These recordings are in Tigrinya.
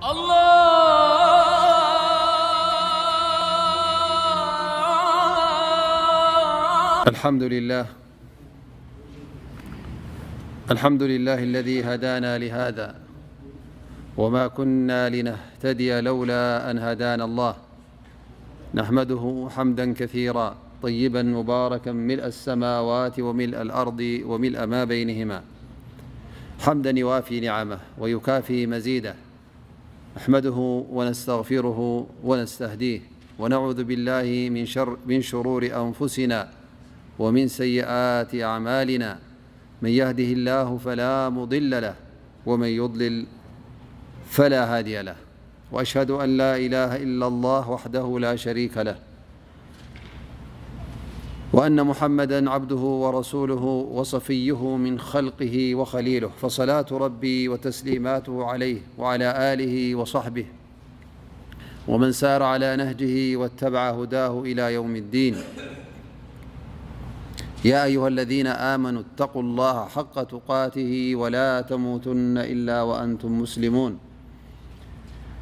الله. الحمد لله. الحمد لله الذي هدانا لهذا وما كنا لنهتدي لولا أن هدانا الله. نحمده حمدا كثيرا طيبا مباركا ملء السماوات وملء الأرض وملء ما بينهما، حمدا يوافي نعمه ويكافي مزيده. نحمده ونستغفره ونستهديه، ونعوذ بالله من شر، من شرور أنفسنا ومن سيئات أعمالنا. من يهده الله فلا مضل له، ومن يضلل فلا هادي له. وأشهد أن لا إله إلا الله وحده لا شريك له، وأن محمدا عبده ورسوله وصفيه من خلقه وخليله، فصلاة ربي وتسليماته عليه وعلى آله وصحبه ومن سار على نهجه واتبع هداه إلى يوم الدين. يا أيها الذين آمنوا اتقوا الله حق تقاته ولا تموتن إلا وأنتم مسلمون.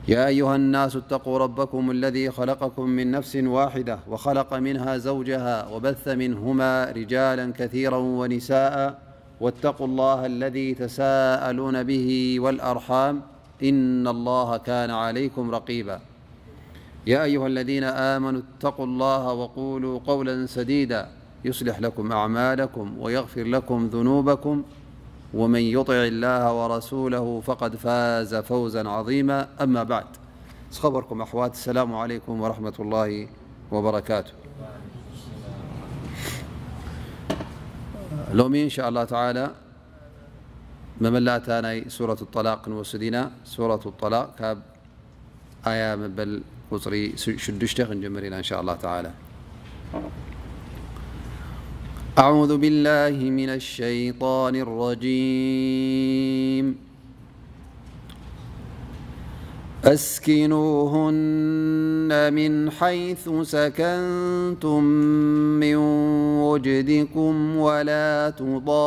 يا أيها الناس اتقوا ربكم الذي خلقكم من نفس واحدة وخلق منها زوجها وبث منهما رجالا كثيرا ونساء، واتقوا الله الذي تساءلون به والأرحام، إن الله كان عليكم رقيبا. يا أيها الذين آمنوا اتقوا الله وقولوا قولا سديدا يصلح لكم أعمالكم ويغفر لكم ذنوبكم، ومن يطع الله ورسوله فقد فاز فوزا عظيما. أما بعد، ዝኸበርኩም ኣሕዋት፣ السلام عليكم ورحمة الله وبركاته. ሎሚ إن شاء الله تعالى መመላእታ ናይ ሱረት ጠላቅ ክንወስድ ኢና። ሱረት ጠላቅ ካብ ኣያ መበል ቁፅሪ ሽዱሽተ ክንጀምር ኢና إن شاء الله تعالى. أعوذ بالله من الشيطان الرجيم. أسكنوهن من حيث سكنتم من وجدكم ولا تضاروهن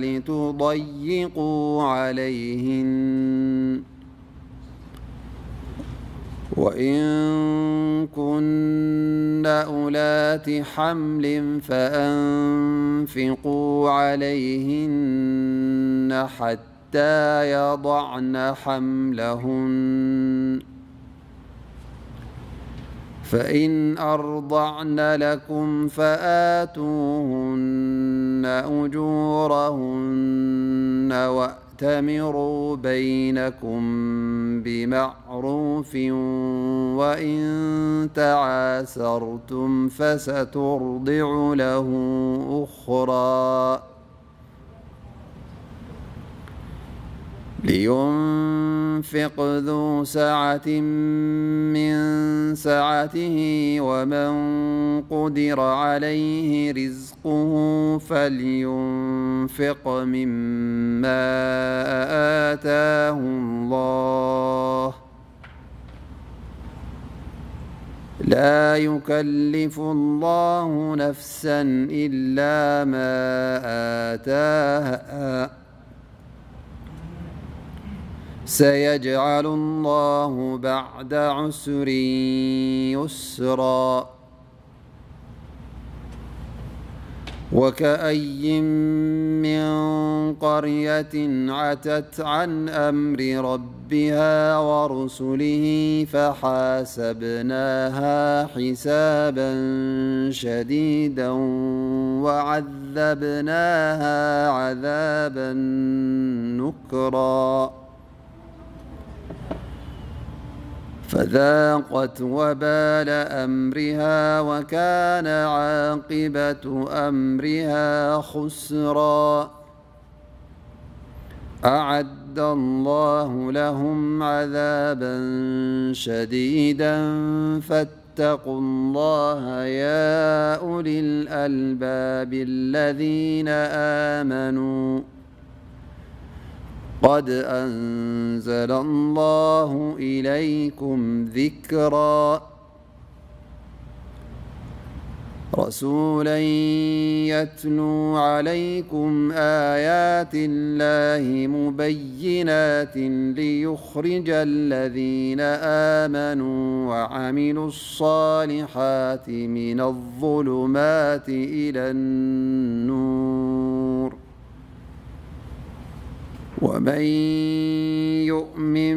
لتضيقوا عليهن، وإن كن أولات حمل فأنفقوا عليهن حتى يضعن حملهن، فإن أرضعن لكم فآتوهن أجورهن، وأتمروا بينكم بمعروف، وإن تعاسرتم فسترضع له أخرى. لينفق ذو سعة من سعته، ومن قدر عليه رزقه فلينفق مما آتاه الله، لا يكلف الله نفسا إلا ما آتاها، سيجعل الله بعد عسر يسرا. وكأين من قرية عتت عن أمر ربها ورسله فحاسبناها حسابا شديدا وعذبناها عذابا نكرا. فذاقت وبال أمرها وكان عاقبة أمرها خسرا. أعد الله لهم عذابا شديدا فاتقوا الله يا أولي الألباب الذين آمنوا قد أنزل الله إليكم ذكرا. رسولا يتلو عليكم آيات الله مبينات ليخرج الذين آمنوا وعملوا الصالحات من الظلمات إلى النور، ومن يؤمن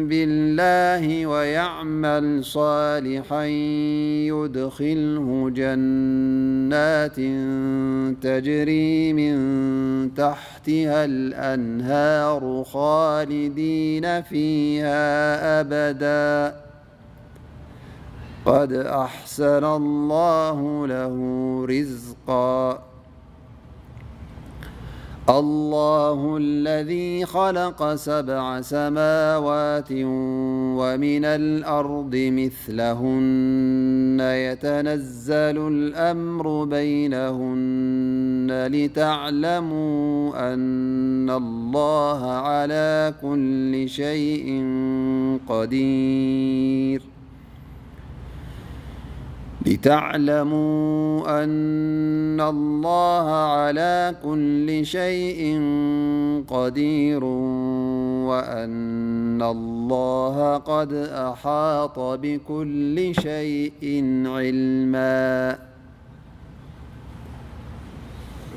بالله ويعمل صالحا يدخله جنات تجري من تحتها الأنهار خالدين فيها أبدا، قد أحسن الله له رزقا. الله الذي خلق سبع سماوات ومن الأرض مثلهن يتنزل الأمر بينهن لتعلموا أن الله على كل شيء قدير. لتعلموا أن الله على كل شيء قدير وأن الله قد أحاط بكل شيء علما.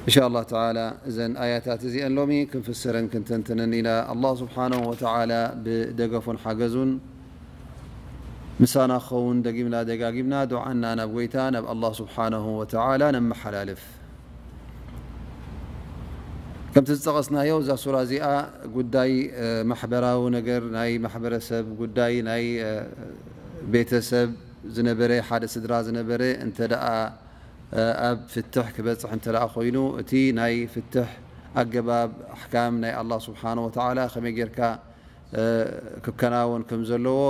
إن شاء الله تعالى እዘን ኣያታት እዚአን ሎሚ ክንፍስረን ክንተንትነን ኢና። ኣላህ ስብሓነሁ ወተዓላ ብደገፉን ሓገዙን ምሳና ክኸውን ደጊምና ደጋጊምና ዱዓና ናብ ጎይታ ናብ ኣላህ ስብሓነሁ ወተዓላ ነመሓላልፍ። ከምቲ ዝጠቐስናዮ እዛ ሱራ እዚኣ ጉዳይ ማሕበራዊ ነገር ናይ ማሕበረሰብ ጉዳይ ናይ ቤተሰብ ዝነበረ ሓደ ስድራ ዝነበረ እንተ ደኣ ኣብ ፍትሕ ክበፅሕ እንተ ደኣ ኮይኑ እቲ ናይ ፍትሕ ኣገባብ ኣሕካም ናይ ኣላህ ስብሓነ ወተዓላ ከመይ ጌርካ ክከናወን ከም ዘለዎ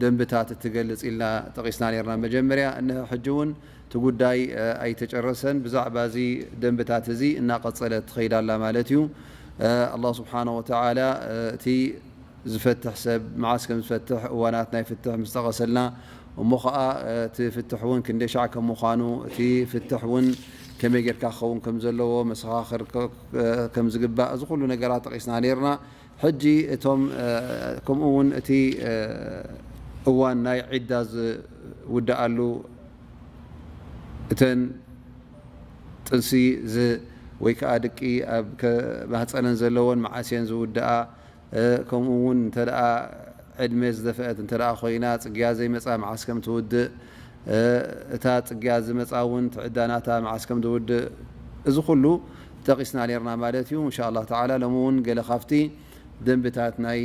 ደንብታት እትገልጽ ኢልና ጠቒስና ነርና መጀመርያ። እንሀ ሕጂ እውን እቲ ጉዳይ ኣይተጨረሰን። ብዛዕባ እዚ ደንብታት እዚ እናቐጸለት ትኸይድ ኣላ ማለት እዩ። ኣላህ ስብሓነ ወተዓላ እቲ ዝፈትሕ ሰብ መዓስ ከም ዝፈትሕ እዋናት ናይ ፍትሕ ምስ ጠቐሰልና እሞ ኸዓ እቲ ፍትሕ እውን ክንደይ ሻዕ ከም ምዃኑ እቲ ፍትሕ እውን ከመይ ጌርካ ክኸውን ከም ዘለዎ መሰኻኽር ከም ዝግባእ እዚ ኩሉ ነገራት ጠቒስና ነርና። ሕጂ እቶም ከምኡ እውን እቲ እዋን ናይ ዒዳ ዝውድኣሉ እተን ጥንሲ ወይ ከዓ ድቂ ኣብ ማህፀነን ዘለዎን መዓስየን ዝውድኣ ከምኡ እውን እንተ ዕድመ ዝደፍአት እንተ ኮይና ፅግያ ዘይመፃ መዓስ ከም ትውድእ እታ ፅግያ ዝመፃ እውን ትዕዳናታ መዓስ ከም ዝውድእ እዚ ኩሉ ጠቂስና ነርና ማለት እዩ። እንሻ ኣላህ ተዓላ ሎሚ እውን ገለ ካብቲ ደንብታት ናይ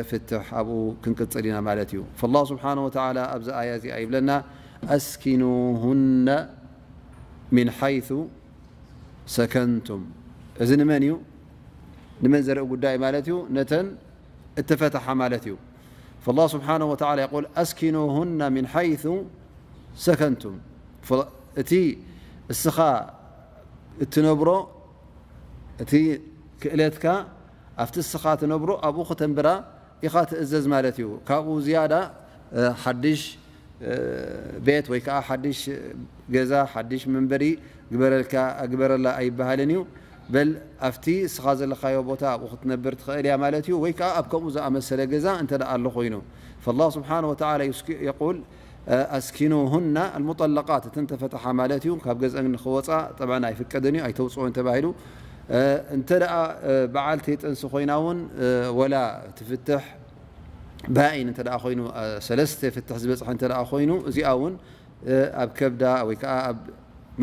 ፍትሕ ኣብኡ ክንቅፅል ኢና ማለት እዩ። ፈላህ ስብሓን ወተዓላ ኣብዚ ኣያ እዚኣ ይብለና ኣስኪኑሁነ ሚን ሓይሱ ሰከንቱም። እዚ ንመን እዩ? ንመን ዘርኢ ጉዳይ ማለት እዩ? ነተን እተፈተሓ ማለት እዩ። ፈላህ ስብሓነ ወተዓላ የቁል ኣስኪኑሁነ ሚን ሓይሱ ሰከንቱም። እቲ እስኻ እትነብሮ እቲ ክእለትካ ኣብቲ እስኻ ትነብሮ ኣብኡ ክተንብራ ኢኻ ትእዘዝ ማለት እዩ። ካብኡ ዝያዳ ሓድሽ ቤት ወይ ከዓ ሓድሽ ገዛ ሓድሽ መንበሪ ግበረልካ ግበረላ ኣይበሃልን እዩ። በል ኣብቲ እስኻ ዘለኻዮ ቦታ ኣብኡ ክትነብር ትኽእል እያ ማለት እዩ። ወይ ከዓ ኣብ ከምኡ ዝኣመሰለ ገዛ እንተ ደኣ ኣሎ ኮይኑ ፈላህ ስብሓን ወተዓላ የቁል ኣስኪኑሁና ኣልሙጠለቃት እተን ተፈተሓ ማለት እዩ። ካብ ገዝአን ንክወፃ ጠብዐን ኣይፍቀድን እዩ ኣይተውፅኦን ተባሂሉ። እንተ ደኣ በዓልቲ ጥንሲ ኮይና እውን ወላ ትፍትሕ ባኢን እንተ ደኣ ኮይኑ ሰለስተ ፍትሕ ዝበፅሐ እንተ ደኣ ኮይኑ እዚኣ እውን ኣብ ከብዳ ወይ ከዓ ኣብ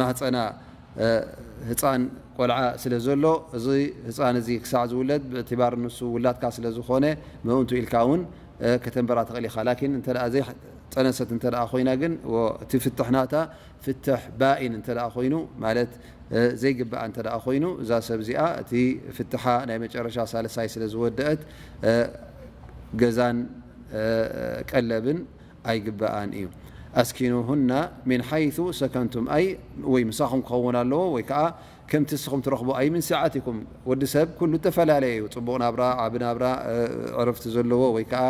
ማህፀና ህፃን ቆልዓ ስለ ዘሎ እዚ ህፃን እዚ ክሳዕ ዝውለድ ብእዕትባር ንሱ ውላድካ ስለ ዝኾነ ምእንቱ ኢልካ እውን ከተንበራ ትኽእል ኢኻ። ላኪን እንተ ደኣ ዘይጠነሰት እንተ ደኣ ኮይና ግን እቲ ፍትሕ ናታ ፍትሕ ባኢን እንተ ደኣ ኮይኑ ማለት ዘይግባኣ እንተ ደኣ ኮይኑ እዛ ሰብ እዚኣ እቲ ፍትሓ ናይ መጨረሻ ሳልሳይ ስለ ዝወደአት ገዛን ቀለብን ኣይግባኣን እዩ። ኣስኪኑሁና ሚን ሓይሱ ሰከንቱም ኣይ ወይ ምሳኹም ክኸውን ኣለዎ ወይ ከዓ ከምቲ ንስኹም ትረኽቡ ኣይ ምን ሲዓቲኩም። ወዲ ሰብ ኩሉ ዝተፈላለየ እዩ። ጽቡቕ ናብራ፣ ዓቢ ናብራ፣ እ፣ ዕረፍቲ ዘለዎ ወይ ከኣ፣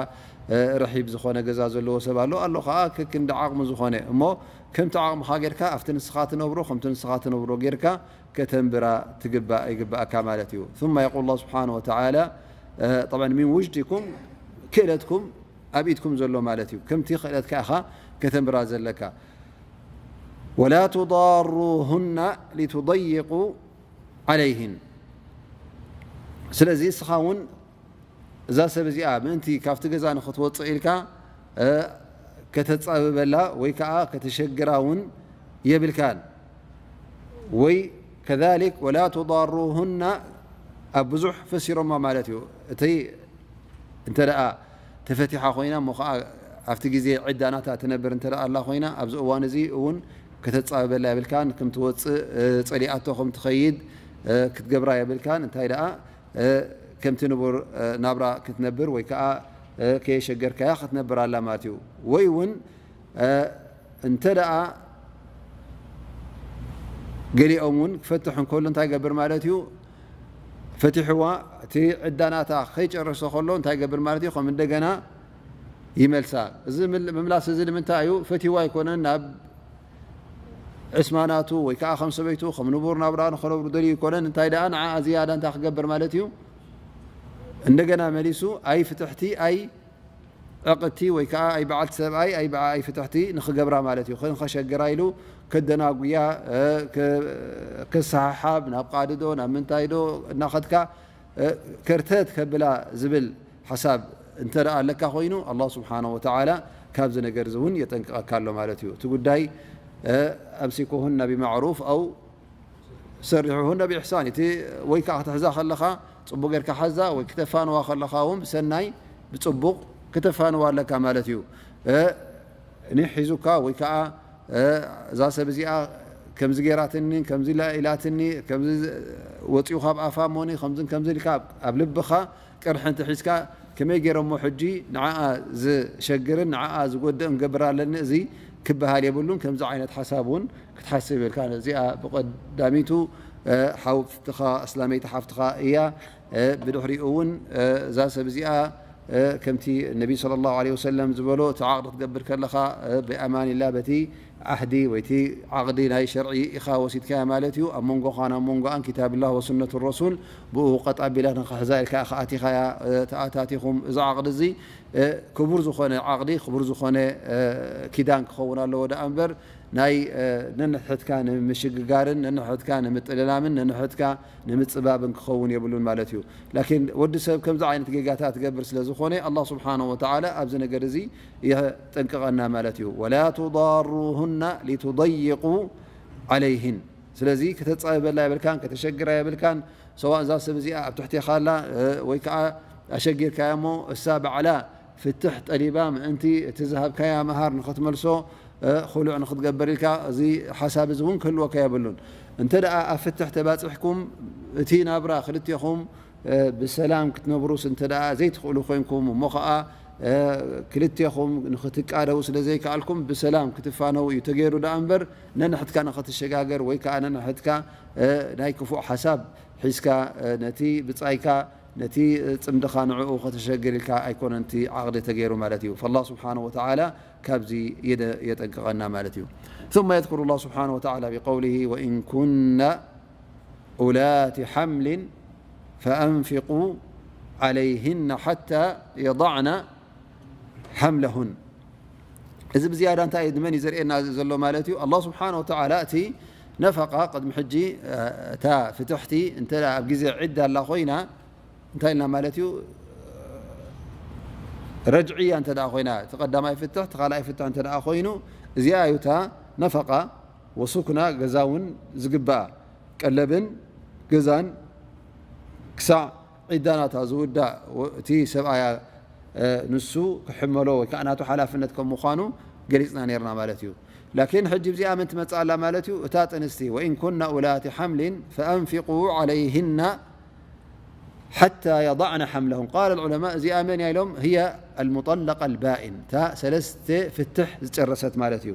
እ፣ ርሒብ ዝኾነ ገዛ ዘለዎ ሰብ ኣሎ። ኣሎ ከኣ ከክንዲ ዓቕሙ ዝኾነ። እሞ ከምቲ ዓቕምኻ ጌርካ ኣብቲ ንስኻ ትነብሮ፣ ከምቲ ንስኻ ትነብሮ ጌርካ ከተንብራ ትግባእ፣ ይግባእካ ማለት እዩ። ثم يقول الله سبحانه وتعالى، እ፣ طبعا من وجدكم ክእለትኩም ኣብ ኢድኩም ዘሎ ማለት እዩ። ከምቲ ክእለትካ ኢኻ ከተንብራ ዘለካ። ولا تضاروهن لتضيقوا عليهن። ስለዚ እስኻ እውን እዛ ሰብ እዚኣ ምእንቲ ካብቲ ገዛ ንኽትወፅእ ኢልካ፣ እ፣ ከተፃብበላ ወይ ከዓ ከተሸግራ እውን የብልካን። ወይ ከዛሊክ ወላ ቱዳሩሁና ኣብ ብዙሕ ፈሲሮማ ማለት እዩ። እቲ እንተ ደኣ ተፈቲሓ ኮይና እሞ ኸዓ ኣብቲ ግዜ ዕዳ ናታ ትነብር እንተ ደኣ ኣላ ኮይና ኣብዚ እዋን እዚ እውን ከተፃብበላ የብልካን። ከም ትወፅእ፣ እ፣ ፀሊኣቶ ከም ትኸይድ፣ እ፣ ክትገብራ የብልካን። እንታይ ደኣ፣ እ፣ ከምቲ ንቡር፣ እ፣ ናብራ ክትነብር ወይ ከዓ፣ እ፣ ከየሸገርካያ ክትነብር ኣላ ማለት እዩ። ወይ እውን፣ እ፣ እንተ ደኣ ገሊኦም እውን ክፈትሕ እንከሎ እንታይ ይገብር ማለት እዩ? ፈቲሕዋ እቲ ዕዳ ናታ ከይጨረሰ ከሎ እንታይ ይገብር ማለት እዩ? ከም እንደገና ይመልሳ። እዚ ምል-፣ ምምላስ እዚ ንምንታይ እዩ? ፈትይዋ ኣይኮነን፣ ናብ ዕስማ ናቱ ወይ ከዓ ከም ሰበይቱ ከም ንቡር ናብራ ንኸነብሩ ደልዩ ኣይኮነን። እንታይ ደኣ ንዓኣ ዝያዳ እንታይ ክገብር ማለት እዩ? እንደገና መሊሱ ኣይ ፍትሕቲ ኣይ ዕቕድቲ ወይ ከዓ ኣይ በዓልቲ ሰብኣይ ኣይ በዓ ኣይ ፍትሕቲ ንኽገብራ ማለት እዩ። ንኸሸግራ ኢሉ ከደናጉያ፣ እ፣ ከ-፣ ከሰሓሓብ ናብ ቃዲ ዶ ናብ ምንታይ ዶ እናኸድካ፣ እ፣ ከርተት ከብላ ዝብል ሓሳብ እንተ ደኣ ኣለካ ኮይኑ ኣላህ ስብሓነሁ ወተዓላ ካብዚ ነገር እዚ እውን የጠንቅቐካ ኣሎ ማለት እዩ። እቲ ጉዳይ፣ እ፣ ኣምሲኩሁና ቢማዕሩፍ ኣው ሰሪሑሁነ ብኢሕሳን። እቲ ወይ ከዓ ክትሕዛ ከለኻ ጽቡቕ ጌርካ ሓዛ፣ ወይ ክተፋንዋ ከለኻ እውን ብሰናይ ብጽቡቕ ክተፋንዋ ኣለካ ማለት እዩ። እ፣ ኒሕ ሒዙካ ወይ ከዓ፣ እ፣ እዛ ሰብ እዚኣ ከምዚ ጌራትኒ፣ ከምዚ ኢላ-፣ ኢላትኒ፣ ከምዚ ወጺኡ ካብ ኣፋ እሞኒ፣ ከምዝን ከምዚ ኢልካ ኣብ፣ ኣብ ልብኻ ቅርሒ እንተሒዝካ፣ ከመይ ገይረ እሞ ሕጂ ንዓኣ ዝሸግርን ንዓኣ ዝጎድእን ክገብር ኣለኒ፣ እዚ ክበሃል የብሉን። ከምዚ ዓይነት ሓሳብ እውን ክትሓስብ የብልካን። እዚኣ ብቐዳሚቱ፣ እ፣ ሓፍትኻ፣ እስላመይቲ ሓፍትኻ እያ። እ፣ ብድሕሪኡ እውን፣ እ፣ እዛ ሰብ እዚኣ፣ እ፣ ከምቲ ነቢ ሰለላሁ ዐለይሂ ወሰለም ዝበሎ፣ እቲ ዓቕዲ ክትገብር ከለኻ፣ እ፣ ብኣማኒላ በቲ ዓህዲ ወይ እቲ ዓቕዲ ናይ ሸርዒ ኢኻ ወሲድካያ ማለት እዩ። ኣብ መንጎኻን ኣብ መንጎኣን ኪታብላህ ወሱነቱ ረሱል ብኡ ቀጥ ኣቢላ ንኽሕዛ ኢልካ ኢኻ ኣቲኻያ፣ እ፣ ተኣታቲኹም። እዚ ዓቕዲ እዚ፣ እ፣ ክቡር ዝኾነ ዓቕዲ፣ ክቡር ዝኾነ፣ እ፣ ኪዳን ክኸውን ኣለዎ ደኣ እምበር ናይ፣ እ፣ ነንሕድሕድካ ንምሽግጋርን ነንሕድሕድካ ንምጥልላምን ነንሕድካ ንምጽባብን ክኸውን የብሉን ማለት እዩ። ላኪን ወዲ ሰብ ከምዚ ዓይነት ጌጋታት ትገብር ስለ ዝኾነ ኣላህ ስብሓነሁ ወተዓላ ኣብዚ ነገር እዚ የጠንቅቐና ማለት እዩ። ወላ ቱዳሩሁና ሊቱደይቁ ዐለይህን። ስለዚ ከተጻብበላ የብልካን፣ ከተሸግራ የብልካን። ሰዋእ እዛ ሰብ እዚኣ ኣብ ትሕቴኻ ኣላ፣ እ፣ ወይ ከዓ ኣሸጊርካያ እሞ እሳ ባዕላ ፍትሕ ጠሊባ ምእንቲ እቲ ዝሃብካያ መሃር ንኽትመልሶ፣ እ፣ ኹሉዕ ንኽትገብር ኢልካ እዚ ሓሳብ እዚ እውን ክህልወካ የብሉን። እንተ ደኣ ኣብ ፍትሕ ተባጺሕኩም እቲ ናብራ ክልቴኹም፣ እ፣ ብሰላም ክትነብሩስ እንተ ደኣ ዘይትኽእሉ ኮይንኩም እሞ ኸኣ፣ እ፣ ክልቴኹም ንኽትቃደው ስለ ዘይከኣልኩም ብሰላም ክትፋነው እዩ ተገይሩ ደኣ እምበር ነንሕድካ ንኽትሸጋገር ወይ ከኣ ነንሕድካ፣ እ፣ ናይ ክፉእ ሓሳብ ሒዝካ፣ እ፣ ነቲ ብጻይካ ነቲ ጽምድኻ ንዕኡ ከተሸግር ኢልካ ኣይኮነን እቲ ዓቕዲ ተገይሩ ማለት እዩ። ፈላህ ስብሓነሁ ወተዓላ ካብዚ የደ-፣ የጠንቅቐና ማለት እዩ። ثم يذكر الله سبحانه وتعالى بقوله: وإن كن أولات حمل فأنفقوا عليهن حتى يضعن حملهن. እዚ ብዝያዳ እንታይ እዩ፣ ንመን እዩ ዘርእየና ዘሎ ማለት እዩ? ኣላህ ስብሓነ ወተዓላ እቲ ነፈቃ ቅድሚ ሕጂ፣ እ፣ እታ ፍትሕቲ እንተ ደኣ ኣብ ግዜ ዒዳ ኣላ ኮይና፣ እንታይ ኢልና ማለት እዩ? ረጅዕያ እንተ ደኣ ኮይና፣ እቲ ቀዳማይ ፍትሕ፣ እቲ ካልኣይ ፍትሕ እንተ ደኣ ኮይኑ፣ እዚኣ እዩ እታ ነፈቃ ወሱክና፣ ገዛ እውን ዝግብኣ፣ ቀለብን ገዛን ክሳዕ ዒዳ ናታ ዝውዳእ ወ-፣ እቲ ሰብኣያ፣ እ፣ ንሱ ክሕመሎ ወይ ከዓ ናቱ ሓላፍነት ከም ምዃኑ ገሊጽና ነርና ማለት እዩ። ላኪን ሕጂ እዚኣ መን ትመጽእ ኣላ ማለት እዩ? እታ ጥንስቲ፣ ወኢን ኩና ኡላቲ ሓምሊን ፈኣንፊቁ ዓለይህና ሓታ የضዕነ ሓምለሁን። ቃለ ልዑለማ፣ እዚኣ መን እያ ኢሎም? ህየ ኣልሙጠለቀ ኣልባኢን፣ እታ ሰለስተ ፍትሕ ዝጨረሰት ማለት እዩ።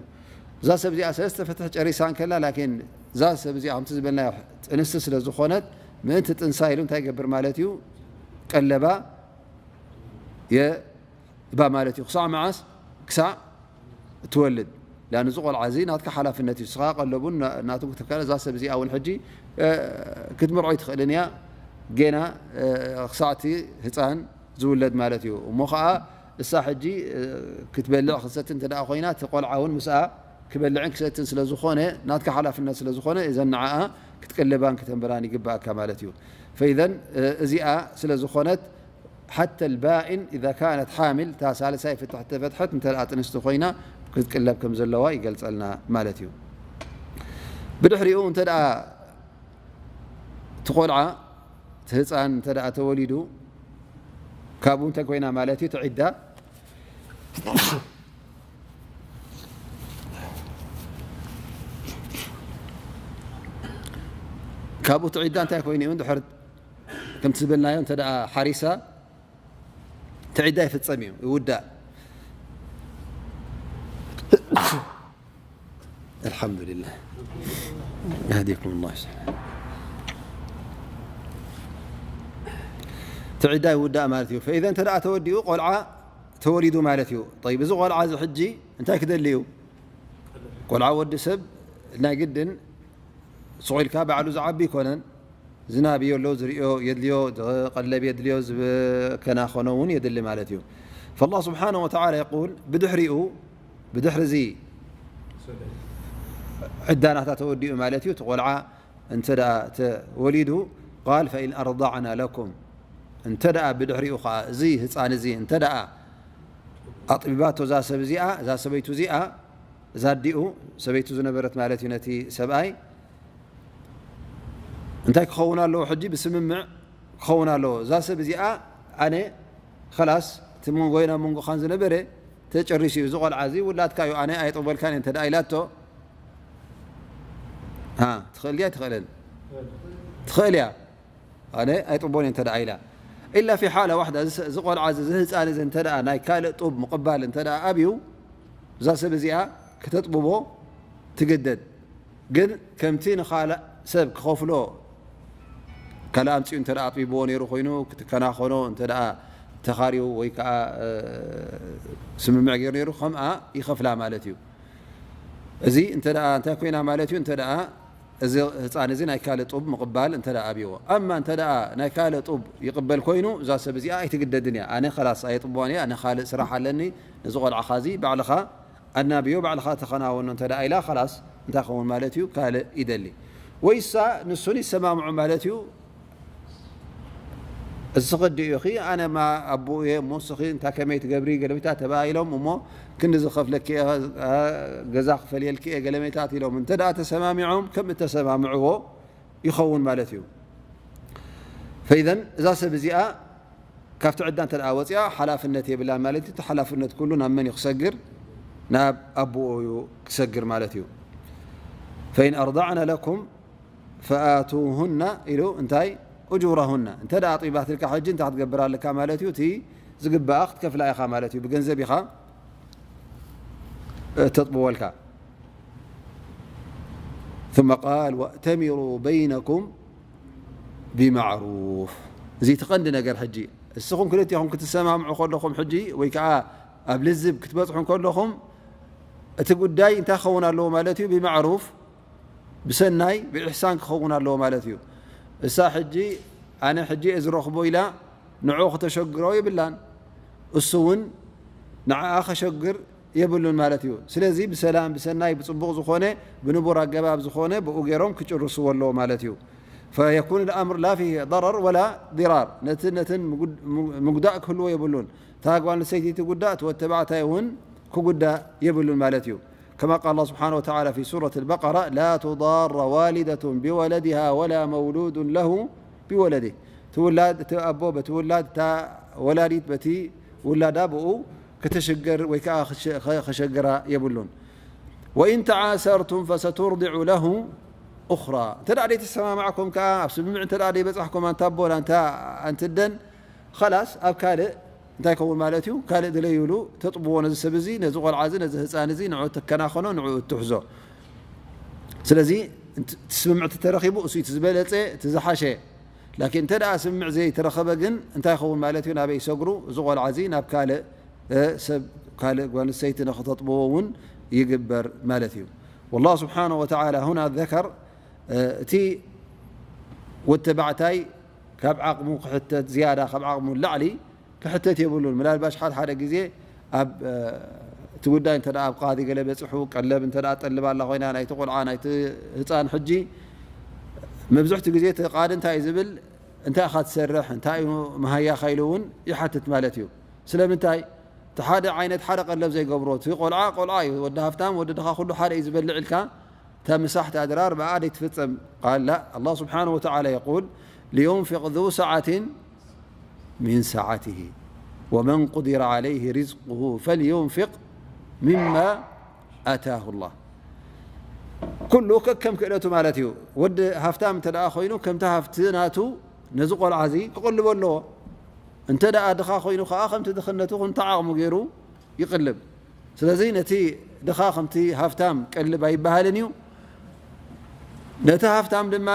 እዛ ሰብ እዚኣ ሰለስተ ፍትሕ ጨሪሳ እንከላ፣ ላኪን እዛ ሰብ እዚኣ ከምቲ ዝበልናዮ ጥንስቲ ስለ ዝኾነት፣ ምእንቲ ጥንሳ ኢሉ እንታይ ይገብር ማለት እዩ? ቀለባ የህባ ማለት እዩ። ክሳዕ መዓስ? ክሳዕ እትወልድ። ላን እዚ ቆልዓ እዚ ናትካ ሓላፍነት እዩ። ንስኻ ቀለቡን ና-፣ ናቱን ክትከለ፣ እዛ ሰብ እዚኣ እውን ሕጂ፣ እ፣ ክትምርዖ ኣይትኽእልን እያ። ጌና፣ እ፣ ክሳዕ እቲ ህፃን ዝውለድ ማለት እዩ። እሞ ኸዓ እሳ ሕጂ፣ እ፣ ክትበልዕ ክትሰቲ እንተ ደኣ ኮይና፣ እቲ ቆልዓ እውን ምስኣ ክበልዕን ክሰትን ስለ ዝኾነ፣ ናትካ ሓላፍነት ስለ ዝኾነ፣ እዘን ንዓኣ ክትቅልባን ክተንብራን ይግባኣካ ማለት እዩ። ፈኢዘን፣ እ፣ እዚኣ ስለ ዝኾነት፣ ሓተ ልባኢን ኢዛ ካነት ሓሚል፣ እታ ሳልሳይ ፍትሕ ተፈትሐት፣ እንተ ደኣ ጥንስቲ ኮይና፣ ክትቅለብ ከም ዘለዋ ይገልጸልና ማለት እዩ። ብድሕሪኡ እንተ ደኣ እቲ ቆልዓ፣ እቲ ህፃን እንተ ደኣ ተወሊዱ፣ ካብኡ እንታይ ኮይና ማለት እዩ? እቲ ዒዳ፣ ካብኡ እቲ ዒዳ እንታይ ኮይኑ እዩ? እንድሕር ከምቲ ዝበልናዮ እንተ ደኣ ሓሪሳ፣ እቲ ዒዳ ይፍጸም እዩ፣ ይውዳእ። ኣልሓምዱሊላህ። የህዲኩም ላህ። እቲ ዒዳ ይውዳእ ማለት እዩ። ፈኢዘ እንተ ደኣ ተወዲኡ፣ ቆልዓ ተወሊዱ ማለት እዩ። ጠይብ፣ እዚ ቆልዓ እዚ ሕጂ እንታይ ክደሊ እዩ? ቆልዓ ወዲ ሰብ ናይ ግድን ስቕ ኢልካ ባዕሉ ዝዓቢ ኣይኮነን። ዝናብ የሎ፣ ዝርእዮ የድልዮ፣ ቀለብ የድልዮ፣ ዝከናኸኖ እውን የድሊ ማለት እዩ። ፈላህ ስብሓነ ወተዓላ የቁል፣ ብድሕሪኡ፣ ብድሕሪ እዚ ዕዳ ናታ ተወዲኡ ማለት እዩ። እቲ ቆልዓ እንተ ደኣ ተወሊዱ፣ ቃል፣ ፈኢን ኣርዳዕና ለኩም፣ እንተ ደኣ ብድሕሪኡ ኸዓ እዚ ህፃን እዚ እንተ ደኣ ኣጥቢባቶ እዛ ሰብ እዚኣ፣ እዛ ሰበይቱ እዚኣ፣ እዛ ኣዲኡ፣ ሰበይቱ ዝነበረት ማለት እዩ፣ ነቲ ሰብኣይ፣ እንታይ ክኸውን ኣለዎ ሕጂ? ብስምምዕ ክኸውን ኣለዎ። እዛ ሰብ እዚኣ፣ ኣነ ኸላስ እቲ መንጎይን ኣብ መንጎኻን ዝነበረ ተጨሪሱ እዩ። እዚ ቆልዓ እዚ ውላድካ እዩ፣ ኣነ ኣይጥበልካን እየ እንተ ደኣ ኢላቶ፣ ሃ፣ ትኽእል ድያ ኣይትኽእልን? ትኽእል እያ። ኣነ ኣይጥቦን እየ እንተ ደኣ ኢላ። ኢላ ፊ ሓላ ዋሕዳ፣ እዚ፣ እዚ ቆልዓ እዚ፣ እዚ ህፃን እዚ እንተ ደኣ ናይ ካልእ ጡብ ምቕባል እንተ ደኣ ኣብዩ፣ እዛ ሰብ እዚኣ ክተጥብቦ ትግደድ። ግን ከምቲ ንኻልእ ሰብ ክኸፍሎ፣ ካልእ ኣምፂኡ እንተ ደኣ ኣጥቢብዎ ነይሩ ኮይኑ፣ ክትከናኸኖ እንተ ደኣ ተኻርዩ ወይ ከዓ፣ እ፣ ስምምዕ ገይሩ ነይሩ፣ ከምኣ ይኸፍላ ማለት እዩ። እዚ እንተ ደኣ እንታይ ኮይና ማለት እዩ? እንተ ደኣ እዚ ህፃን እዚ ናይ ካልእ ጡብ ምቕባል እንተ ደኣ ኣብይዎ። ኣማ እንተ ደኣ ናይ ካልእ ጡብ ይቕበል ኮይኑ፣ እዛ ሰብ እዚኣ ኣይትግደድን እያ። ኣነ ኸላስ ኣየጥብዋን እየ፣ ኣነ ካልእ ስራሕ ኣለኒ፣ ነዚ ቆልዓኻ እዚ ባዕልኻ ኣናብዮ፣ ባዕልኻ ተኸናወኖ እንተ ደኣ ኢላ፣ ኸላስ እንታይ ኸውን ማለት እዩ? ካልእ ይደሊ። ወይሳ ንሱን ይሰማምዑ ማለት እዩ። እስኺ ድኢኺ፣ ኣነ ማ ኣቦኡ እየ፣ እሞ እስኺ እንታይ ከመይ ትገብሪ፣ ገለመታት ተባሂሎም፣ እሞ ክንዲ ዝኸፍለኪ እየ፣ ገዛ ክፈልየልኪ እየ፣ ገለመታት ኢሎም እንተ ደኣ ተሰማሚዖም፣ ከም እተሰማምዕዎ ይኸውን ማለት እዩ። ፈኢዘን እዛ ሰብ እዚኣ ካብቲ ዕዳ እንተ ደኣ ወፂኣ፣ ሓላፍነት የብላን ማለት እዩ። እቲ ሓላፍነት ኩሉ ናብ መን እዩ ክሰግር? ናብ ኣቦኡ እዩ ክሰግር ማለት እዩ። ፈኢን ኣርዳዕነ ለኩም ፈኣቱሁና ኢሉ እንታይ? ኡጁረሁና። እንተ ደኣ ኣጥቢባትልካ ሕጂ እንታይ ክትገብር ኣለካ ማለት እዩ? እቲ ዝግባኣ ክትከፍላ ኢኻ ማለት እዩ። ብገንዘብ ኢኻ እተጥብወልካ። ثم قال وأتمروا بينكم بمعروف። እዚ እቲ ቀንዲ ነገር ሕጂ። እስኹም ክልቲኹም ክትሰማምዑ ከለኹም ሕጂ ወይ ከዓ ኣብ ልዝብ ክትበጽሑ ከለኹም እቲ ጉዳይ እንታይ ክኸውን ኣለዎ ማለት እዩ? ብማዕሩፍ፣ ብሰናይ፣ ብኢሕሳን ክኸውን ኣለዎ ማለት እዩ። እሳ ሕጂ ኣነ ሕጂ እየ ዝረኽቦ ኢላ ንዕኡ ክተሸግሮ የብላን። እሱ እውን ንዓኣ ከሸግር የብሉን ማለት እዩ። ስለዚ ብሰላም፣ ብሰናይ፣ ብጽቡቕ ዝኾነ፣ ብንቡር ኣገባብ ዝኾነ ብኡ ገይሮም ክጭርስዎ ኣለዎ ማለት እዩ። فيكون الأمر لا فيه ضرر ولا ضرار። ነቲ፣ ነትን ምጉድ-፣ ምጉዳእ ክህልዎ የብሉን። እታ ጓል ኣንስተይቲ ትጉዳእ፣ እቲ ወዲ ተባዕታይ እውን ክጉዳእ የብሉን ማለት እዩ። كما قال الله سبحانه وتعالى في سورة البقرة: لا تضار والدة بولدها ولا مولود له بولده። እቲ ውላድ፣ እቲ ኣቦ በቲ ውላድ፣ እታ ወላዲት በቲ ውላዳ ብኡ ክትሽገር ወይ ከዓ ክሸ-፣ ከ-፣ ከሸግራ የብሉን። وإن تعاسرتم فسترضع له أخرى። እንተ ደኣ ዘይተሰማማዕኩም ከዓ፣ ኣብ ስምምዕ እንተ ደኣ ዘይበጻሕኩም፣ ኣንታ ኣቦ፣ ኣንታ፣ ኣንቲ ኣደን፣ ኸላስ ኣብ ካልእ እንታይ ይኸውን ማለት እዩ? ካልእ ድለይሉ ተጥብዎ ነዚ ሰብ እዚ፣ ነዚ ቆልዓ እዚ፣ ነዚ ህፃን እዚ፣ ንዑ እትከናኸኖ፣ ንዑ እትሕዞ። ስለዚ እቲ ስምምዕ ተረኺቡ፣ እሱ እቲ ዝበለጸ፣ እቲ ዝሓሸ። ላኪን እንተ ደኣ ስምምዕ ዘይተረኸበ ግን እንታይ ይኸውን ማለት እዩ? ናበይ ይሰግሩ? እዚ ቆልዓ እዚ ናብ ካልእ፣ እ፣ ሰብ፣ ካልእ ጓል ኣንስተይቲ ንኽተጥብዎ እውን ይግበር ማለት እዩ። والله سبحانه وتعالى هنا ذكر، እ፣ እቲ ወዲ ተባዕታይ ካብ ዓቕሙ ክሕተት፣ ዝያዳ ካብ ዓቕሙ ንላዕሊ ክሕተት የብሉን። ምናልባሽ ሓደ ሓደ ግዜ ኣብ፣ እ፣ እቲ ጉዳይ እንተ ደኣ ኣብ ቃዲ ገለ በጽሑ፣ ቀለብ እንተ ደኣ ጠልብ ኣላ ኮይና፣ ናይቲ ቆልዓ፣ ናይቲ ህጻን፣ ሕጂ መብዝሕትኡ ግዜ እቲ ቃዲ እንታይ እዩ ዝብል? እንታይ ኢኻ ትሰርሕ? እንታይ እዩ መሃያኻ? ኢሉ እውን ይሓትት ማለት እዩ። ስለምንታይ? እቲ ሓደ ዓይነት ሓደ ቀለብ ዘይገብሮ፣ እቲ ቆልዓ ቆልዓ እዩ፣ ወዲ ሃፍታም፣ ወዲ ድኻ፣ ኩሉ ሓደ እዩ ዝበልዕ ኢልካ እታ ምሳሕ፣ እታ ድራር ብኣ ደይትፍጸም። قال لا، الله سبحانه وتعالى يقول: لينفق ذو سعة من سعته ومن قدر عليه رزقه فلينفق مما آتاه الله. ኩሉ ከከም ክእለቱ ማለት እዩ። ወዲ ሃፍታም እንተ ደኣ ኮይኑ፣ ከምቲ ሃፍቲ ናቱ ነዚ ቆልዓ እዚ ክቕልቦ ኣለዎ። እንተ ደኣ ድኻ ኮይኑ ከኣ፣ ከምቲ ድኽነቱ፣ ከምቲ ዓቕሙ ገይሩ ይቕልብ። ስለዚ ነቲ ድኻ ከምቲ ሃፍታም ቀልብ ኣይበሃልን እዩ። ነቲ ሃፍታም ድማ፣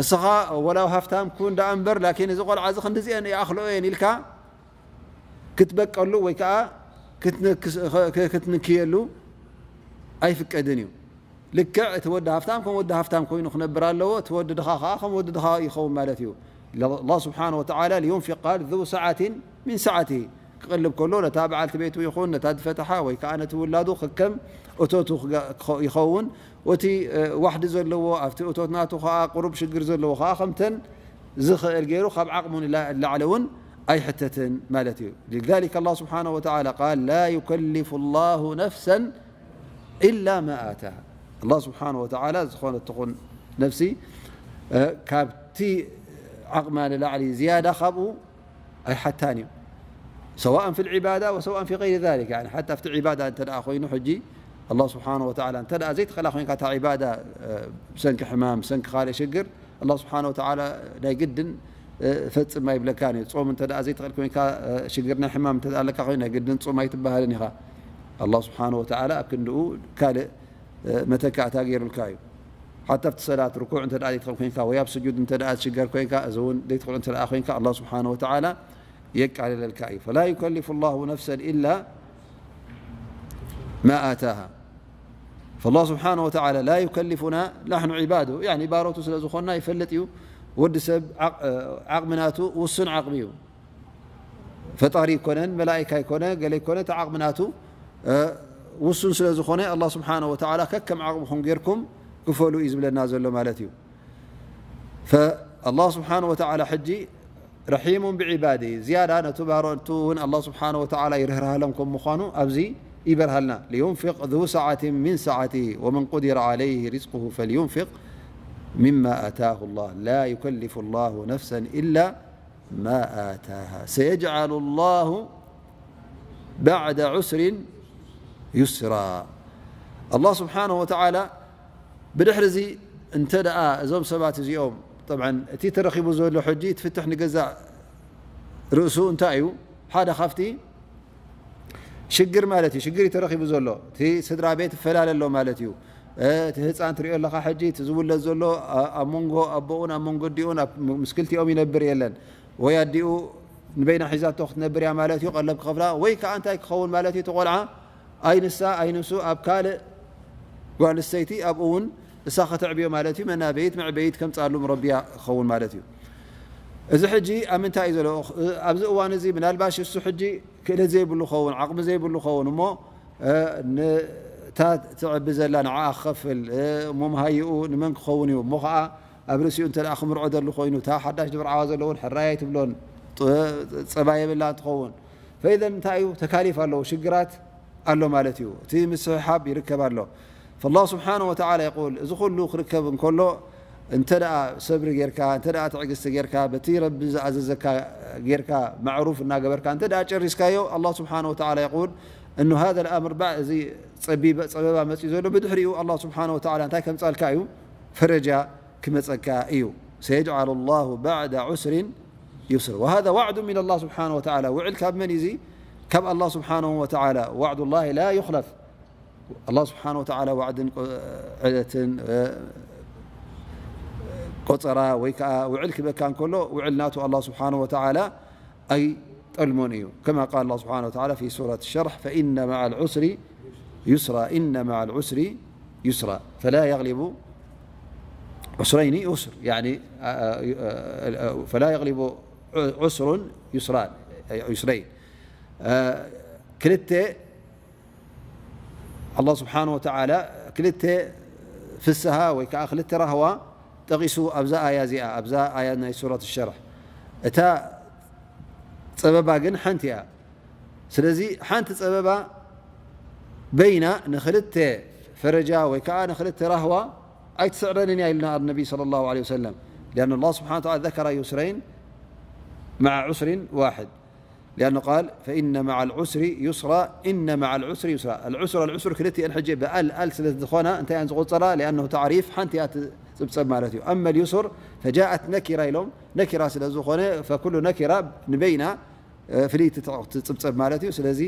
እስኻ ወላ ሃፍታም ኩን ደኣ እምበር፣ ላኪን እዚ ቆልዓ እዚ ክንድዚአን ይኣኽልኦ እየን ኢልካ ክትበቀሉ ወይ ከኣ ክትንክስ-፣ ክትንክየሉ ኣይፍቀድን እዩ። ልክዕ እቲ ወዲ ሃፍታም ከም ወዲ ሃፍታም ኮይኑ ክነብር ኣለዎ፣ እቲ ወዲ ድኻ ከኣ ከም ወዲ ድኻ ይኸውን ማለት እዩ። الله سبحانه وتعالى لينفق، قال: ذو سعة من سعته። ክቕልብ ከሎ ነታ በዓልቲ ቤቱ ይኹን ነታ ዝፈትሓ ወይ ከኣ ነቲ ውላዱ ከከም እቶቱ ክገ-፣ ክኸ-፣ ይኸውን። እቲ፣ እ፣ ዋሕዲ ዘለዎ፣ ኣብቲ እቶት ናቱ ከኣ ቁሩብ ሽግር ዘለዎ ከኣ ከምተን ዝኽእል ገይሩ ካብ ዓቕሙ ንላ-፣ ንላዕሊ እውን ኣይሕተትን ማለት እዩ። لذلك الله سبحانه وتعالى قال: لا يكلف الله نفسا إلا ما آتاها. الله سبحانه وتعالى ዝኾነት ትኹን ነፍሲ፣ እ፣ ካብቲ ዓቕማ ንላዕሊ ዝያዳ ካብኡ ኣይሓታን እዩ። سواء في العبادة وسواء في غير ذلك. يعني حتى ኣብቲ ዒባዳ እንተ ደኣ ኮይኑ፣ ሕጂ الله سبحانه وتعالى እንተ ደኣ ዘይትኽእላ ኮይንካ እታ ዒባዳ፣ እ፣ ብሰንኪ ሕማም፣ ብሰንኪ ካልእ ሽግር፣ الله سبحانه وتعالى ናይ ግድን፣ እ፣ ፈጽም ኣይብለካን እዩ። ጾም እንተ ደኣ ዘይትኽእል ኮይንካ፣ እ፣ ሽግር ናይ ሕማም እንተ ደኣ ኣለካ ኮይኑ፣ ናይ ግድን ጾም ኣይትበሃልን ኢኻ። الله سبحانه وتعالى ኣብ ክንድኡ ካልእ፣ እ፣ መተካእታ ገይሩልካ እዩ። ሓታ ኣብቲ ሰላት ርኩዕ እንተ ደኣ ዘይትኽእል ኮይንካ፣ ወይ ኣብ ስጁድ እንተ ደኣ ትሽገር ኮይንካ፣ እዚ እውን ዘይትኽእሎ እንተ ደኣ ኮይንካ፣ الله سبحانه وتعالى የቃልለልካ እዩ። فلا يكلف الله نفسا إلا ما آتاها. فالله سبحانه وتعالى لا يكلفنا، نحن عباده، يعني ባሮቱ ስለ ዝኾንና ይፈልጥ እዩ። ወዲ ሰብ ዓቕ-፣ ዓቕሚ ናቱ ውሱን ዓቕሚ እዩ። ፈጣሪ ይኮነን፣ መላኢካ ይኮነ፣ ገለ ይኮነ፣ እቲ ዓቕሚ ናቱ፣ እ፣ ውሱን ስለ ዝኾነ፣ الله سبحانه وتعالى ከከም ዓቕምኹም ጌርኩም ክፈሉ እዩ ዝብለና ዘሎ ማለት እዩ። فالله سبحانه وتعالى ሕጂ رحيم بعباده، ዝያዳ ነቲ ባሮቱ እውን الله سبحانه وتعالى ይርህርሃሎም ከም ምዃኑ ኣብዚ ይበርሃልና። لينفق ذو سعة من سعته ومن قدر عليه رزقه فلينفق مما آتاه الله لا يكلف الله نفسا إلا ما آتاها سيجعل الله بعد عسر يسرا. الله سبحانه وتعالى ብድሕሪ እዚ እንተ ደኣ እዞም ሰባት እዚኦም፣ طبعا እቲ ተረኺቡ ዘሎ ሕጂ ትፍትሕ ንገዛእ ርእሱ እንታይ እዩ? ሓደ ካብቲ ሽግር ማለት እዩ። ሽግር እዩ ተረኺቡ ዘሎ። እቲ ስድራ ቤት ይፈላለ ኣሎ ማለት እዩ። እ፣ እቲ ህፃን ትሪኦ ኣለኻ ሕጂ፣ እቲ ዝውለድ ዘሎ፣ ኣ-፣ ኣብ መንጎ ኣቦኡን ኣብ መንጎ ኣዲኡን ኣብ ም-፣ ምስ ክልቲኦም ይነብር የለን። ወይ ኣዲኡ ንበይና ሒዛቶ ክትነብር እያ ማለት እዩ፣ ቀለብ ክኸፍላ፣ ወይ ከዓ እንታይ ክኸውን ማለት እዩ? እቲ ቆልዓ ኣይ ንሳ ኣይ ንሱ ኣብ ካልእ ጓል ኣንስተይቲ ኣብኡ እውን እሳ ከተዕብዮ ማለት እዩ። መናበይት መዕበይት ከምፅኣሉ ምረቢያ ክኸውን ማለት እዩ። እዚ ሕጂ ኣብ ምንታይ እዩ ዘሎ? ኣብዚ እዋን እዚ ምናልባሽ እሱ ሕጂ ክእለት ዘይብሉ ኸውን፣ ዓቕሚ ዘይብሉ ኸውን እሞ፣ እ፣ ንታ ትዕቢ ዘላ ንዓኣ ክኸፍል፣ እ፣ እሞ መሃይኡ ንመን ክኸውን እዩ? እሞ ኸዓ ኣብ ርእሲኡ እንተ ደኣ ክምርዖ ደሉ ኮይኑ፣ እታ ሓዳሽ ድብርዓዋ ዘሎ እውን ሕራይ ኣይትብሎን፣ ጥ-፣ ጸባይ የብላን ትኸውን። ፈኢዘን እንታይ እዩ? ተካሊፍ ኣለዎ፣ ሽግራት ኣሎ ማለት እዩ። እቲ ምስሕሓብ ይርከብ ኣሎ። فالله سبحانه وتعالى يقول እዚ ኩሉ ክርከብ እንከሎ እንተ ደኣ ሰብሪ ጌርካ፣ እንተ ደኣ ትዕግስቲ ጌርካ፣ በቲ ረቢ ዝኣዘዘካ ጌርካ፣ ማዕሩፍ እናገበርካ እንተ ደኣ ጨሪስካዮ፣ الله سبحانه وتعالى يقول إنه هذا الأمر بعد، እዚ ጸቢበ-፣ ጸበባ መጺኡ ዘሎ ብድሕሪኡ الله سبحانه وتعالى እንታይ ከምጻልካ እዩ? ፈረጃ ክመጸካ እዩ። سيجعل الله بعد عسر يسرا. وهذا وعد من الله سبحانه وتعالى. ውዕል ካብ መን እዩ እዚ? ካብ الله سبحانه وتعالى. وعد الله لا يخلف. ኣላህ ስብሓን ወተዓላ ዋዕድን ቆ-፣ ዕለትን፣ እ፣ ቆጸራ ወይ ከዓ ውዕል ክበካ እንከሎ፣ ውዕል ናቱ ኣላህ ስብሓን ወተዓላ ኣይጠልሞን እዩ። ከማ ቃል ኣላህ ስብሓን ወተዓላ ፊ ሱረት ሸርሕ፣ ፈኢነ መዓ ልዑስሪ ዩስራ፣ ኢነ መዓ ልዑስሪ ዩስራ፣ ፈላ የግሊቡ ዑስረይኒ ዩስር፣ ያኒ፣ አ፣ አ፣ አ፣ ፈላ የግሊቡ ዑስሩን ዩስራን፣ ዩስረይን። አ፣ ክልተ ኣላህ ስብሓን ወተዓላ ክልተ ፍስሃ ወይ ከዓ ክልተ ራህዋ ጠቒሱ ኣብዛ ኣያ እዚኣ፣ ኣብዛ ኣያ ናይ ሱረት ሸርሕ። እታ ጸበባ ግን ሓንቲ እያ። ስለዚ ሓንቲ ጸበባ በይና ንክልተ ፈረጃ ወይ ከዓ ንክልተ ራህዋ ኣይትስዕረንን እያ ኢልና ነቢ ሰለላሁ ዐለይሂ ወሰለም። ሊኣን ኣላህ ስብሓን ወተዓላ ዘከረ ዩስረይን መዓ ዑስሪን ዋሕድ። ሊኣን ቃል ፈኢነ መዓ ልዑስሪ ዩስራ፣ ኢነ መዓ ልዑስሪ ዩስራ። ኣልዑስር፣ ኣልዑስር ክልቲኤን ሕጂ ብኣል፣ ኣል ስለ ዝኾና እንታይ እየን ዝቑጸራ? ሊኣነሁ ታዕሪፍ ሓንቲ እያ ትጽብጸብ ማለት እዩ። ኣመ ልዩስር ፈጃኣት ነኪራ ኢሎም፣ ነኪራ ስለ ዝኾነ ፈኩሉ ነኪራ ንበይና እ፣ ፍልይቲ ትጽብጸብ ማለት እዩ። ስለዚ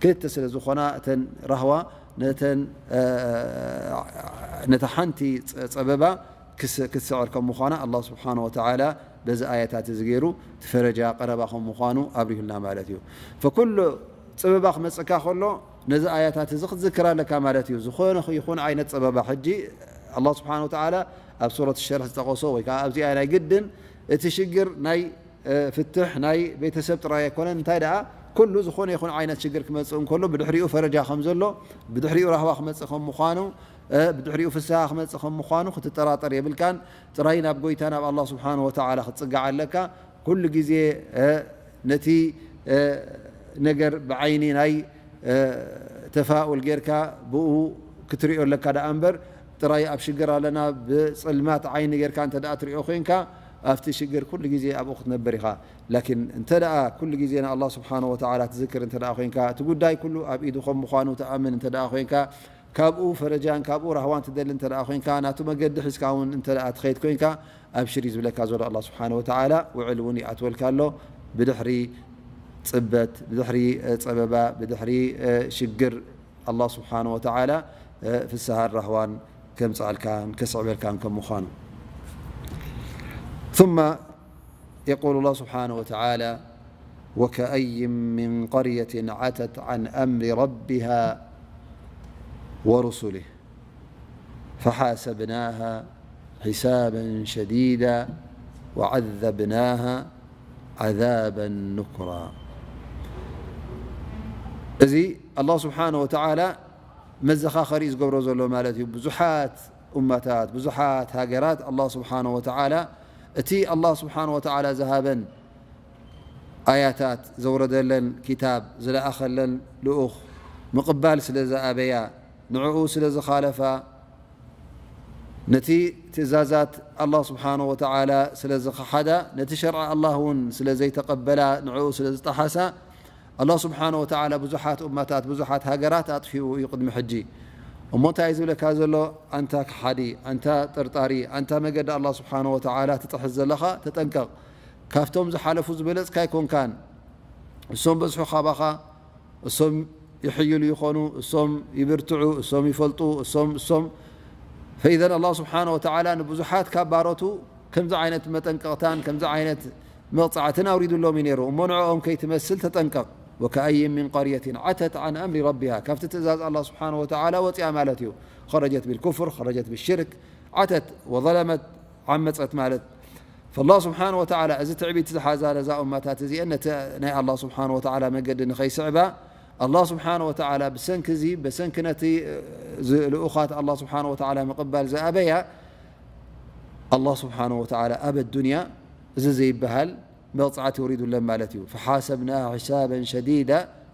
ክልተ ስለ ዝኾና እተን ራህዋ ነተን፣ እ፣ ነታ ሓንቲ ጸ-፣ ጸበባ ክስ-፣ ክትስዕር ከም ምዃና ኣላህ ስብሓነ ወተዓላ በዚ ኣያታት እዚ ገይሩ እቲ ፈረጃ ቀረባ ከም ምዃኑ ኣብሪሁልና ማለት እዩ። ፈኩሉ ጸበባ ክመጽእካ ከሎ ነዚ ኣያታት እዚ ክትዝክር ኣለካ ማለት እዩ። ዝኾነ ይኹን ዓይነት ጸበባ ሕጂ ኣላህ ስብሓነ ወተዓላ ኣብ ሱረት ሸርሕ ዝጠቐሶ ወይ ከዓ ኣብዚኣ ናይ ግድን እቲ ሽግር ናይ እ፣ ፍትሕ ናይ ቤተሰብ ጥራይ ኣይኮነን። እንታይ ደኣ፣ ኩሉ ዝኾነ ይኹን ዓይነት ሽግር ክመጽእ እንከሎ፣ ብድሕሪኡ ፈረጃ ከም ዘሎ፣ ብድሕሪኡ ራህዋ ክመጽእ ከም ምዃኑ፣ እ፣ ብድሕሪኡ ፍስሃ ክመጽእ ከም ምዃኑ ክትጠራጠር የብልካን። ጥራይ ናብ ጎይታ፣ ናብ ኣላህ ስብሓነሁ ወተዓላ ክትጽጋዕ ኣለካ። ኩሉ ግዜ፣ እ፣ ነቲ፣ እ፣ ነገር ብዓይኒ ናይ እ፣ ተፋኡል ጌርካ ብኡ ክትሪኦ ኣለካ ደኣ እምበር፣ ጥራይ ኣብ ሽግር ኣለና ብጽልማት ዓይኒ ጌርካ እንተ ደኣ ትሪኦ ኮይንካ፣ ኣብቲ ሽግር ኩሉ ግዜ ኣብኡ ክትነብር ኢኻ። ላኪን እንተ ደኣ ኩሉ ግዜ ንኣላህ ስብሓነሁ ወተዓላ ትዝክር እንተ ደኣ ኮይንካ፣ እቲ ጉዳይ ኩሉ ኣብ ኢዱ ከም ምዃኑ ትኣምን እንተ ደኣ ኮይንካ፣ ካብኡ ፈረጃን ካብኡ ራህዋን ትደሊ እንተ ደኣ ኮይንካ፣ ናቱ መገዲ ሒዝካ እውን እንተ ደኣ ትኸይድ ኮይንካ፣ ኣብሽር እዩ ዝብለካ ዘሎ ኣላህ ስብሓነሁ ወተዓላ። ውዕል እውን ይኣትወልካ ኣሎ። ብድሕሪ ጽበት፣ ብድሕሪ፣ እ፣ ጸበባ፣ ብድሕሪ፣ እ፣ ሽግር ኣላህ ስብሓነሁ ወተዓላ፣ እ፣ ፍስሃን ራህዋን ከምጽኣልካን ከስዕበልካን ከም ምዃኑ። ثم يقول الله سبحانه وتعالى: وكأين من قرية عتت عن أمر ربها ورسله فحاسبناها حسابا شديدا وعذبناها عذابا نكرا. እዚ ኣላህ ስብሓነሁ ወተዓላ መዘኻኸሪ እዩ ዝገብሮ ዘሎ ማለት እዩ። ብዙሓት ኡማታት፣ ብዙሓት ሃገራት ኣላህ ስብሓነሁ ወተዓላ እቲ ኣላህ ስብሓነሁ ወተዓላ ዝሃበን ኣያታት፣ ዘውረደለን ኪታብ፣ ዝለኣኸለን ልኡኽ ምቕባል ስለ ዝኣበያ፣ ንዕኡ ስለ ዝኻለፋ፣ ነቲ ትእዛዛት ኣላህ ስብሓነሁ ወተዓላ ስለ ዝኸሓዳ፣ ነቲ ሸርዒ ኣላህ እውን ስለ ዘይተቐበላ፣ ንዕኡ ስለ ዝጠሓሳ፣ ኣላህ ስብሓነሁ ወተዓላ ብዙሓት እመታት፣ ብዙሓት ሃገራት ኣጥፊኡ እዩ ቅድሚ ሕጂ። እሞ እንታይ እዩ ዝብለካ ዘሎ? ኣንታ ከሓዲ፣ ኣንታ ጠርጣሪ፣ ኣንታ መገዲ ኣላህ ስብሓነሁ ወተዓላ ትጥሕስ ዘለኻ ተጠንቀቕ። ካብቶም ዝሓለፉ ዝበለጽካ ኣይኮንካን። እሶም በዝሑ ካባኻ፣ እሶም ይሕይሉ ይኾኑ፣ እሶም ይብርትዑ፣ እሶም ይፈልጡ፣ እሶም፣ እሶም። ፈኢዘን ኣላህ ስብሓነሁ ወተዓላ ንብዙሓት ካብ ባሮቱ ከምዚ ዓይነት መጠንቀቕታን ከምዚ ዓይነት መቕጻዕትን ኣውሪዱሎም እዩ ነይሩ። እሞ ንዕኦም ከይትመስል ተጠንቀቕ። ወከኣይን ሚን ቀርየትን ዓተት ዓን ኣምሪ ረቢሃ፣ ካብቲ ትእዛዝ ኣላህ ስብሓነሁ ወተዓላ ወፂኣ ማለት እዩ። ኸረጀት ቢልኩፍር፣ ኸረጀት ቢሽርክ፣ ዓተት ወዘለመት፣ ዓመፀት ማለት። ፈላህ ስብሓነሁ ወተዓላ እዚ ትዕቢት ዝሓዛ ነዛ እመታት እዚአን ነቲ ናይ ኣላህ ስብሓነሁ ወተዓላ መገዲ ንኸይስዕባ፣ ኣላህ ስብሓነሁ ወተዓላ ብሰንኪ እዚ፣ ብሰንኪ ነቲ፣ እ፣ ዝ-፣ ልኡኻት ኣላህ ስብሓነሁ ወተዓላ ምቕባል ዝኣበያ፣ ኣላህ ስብሓነሁ ወተዓላ ኣብ ኣዱንያ እዚ ዘይበሃል መቕጻዕቲ ወሪዱለን ማለት እዩ። ፈሓሰብናሃ ሒሳበን ሸዲዳ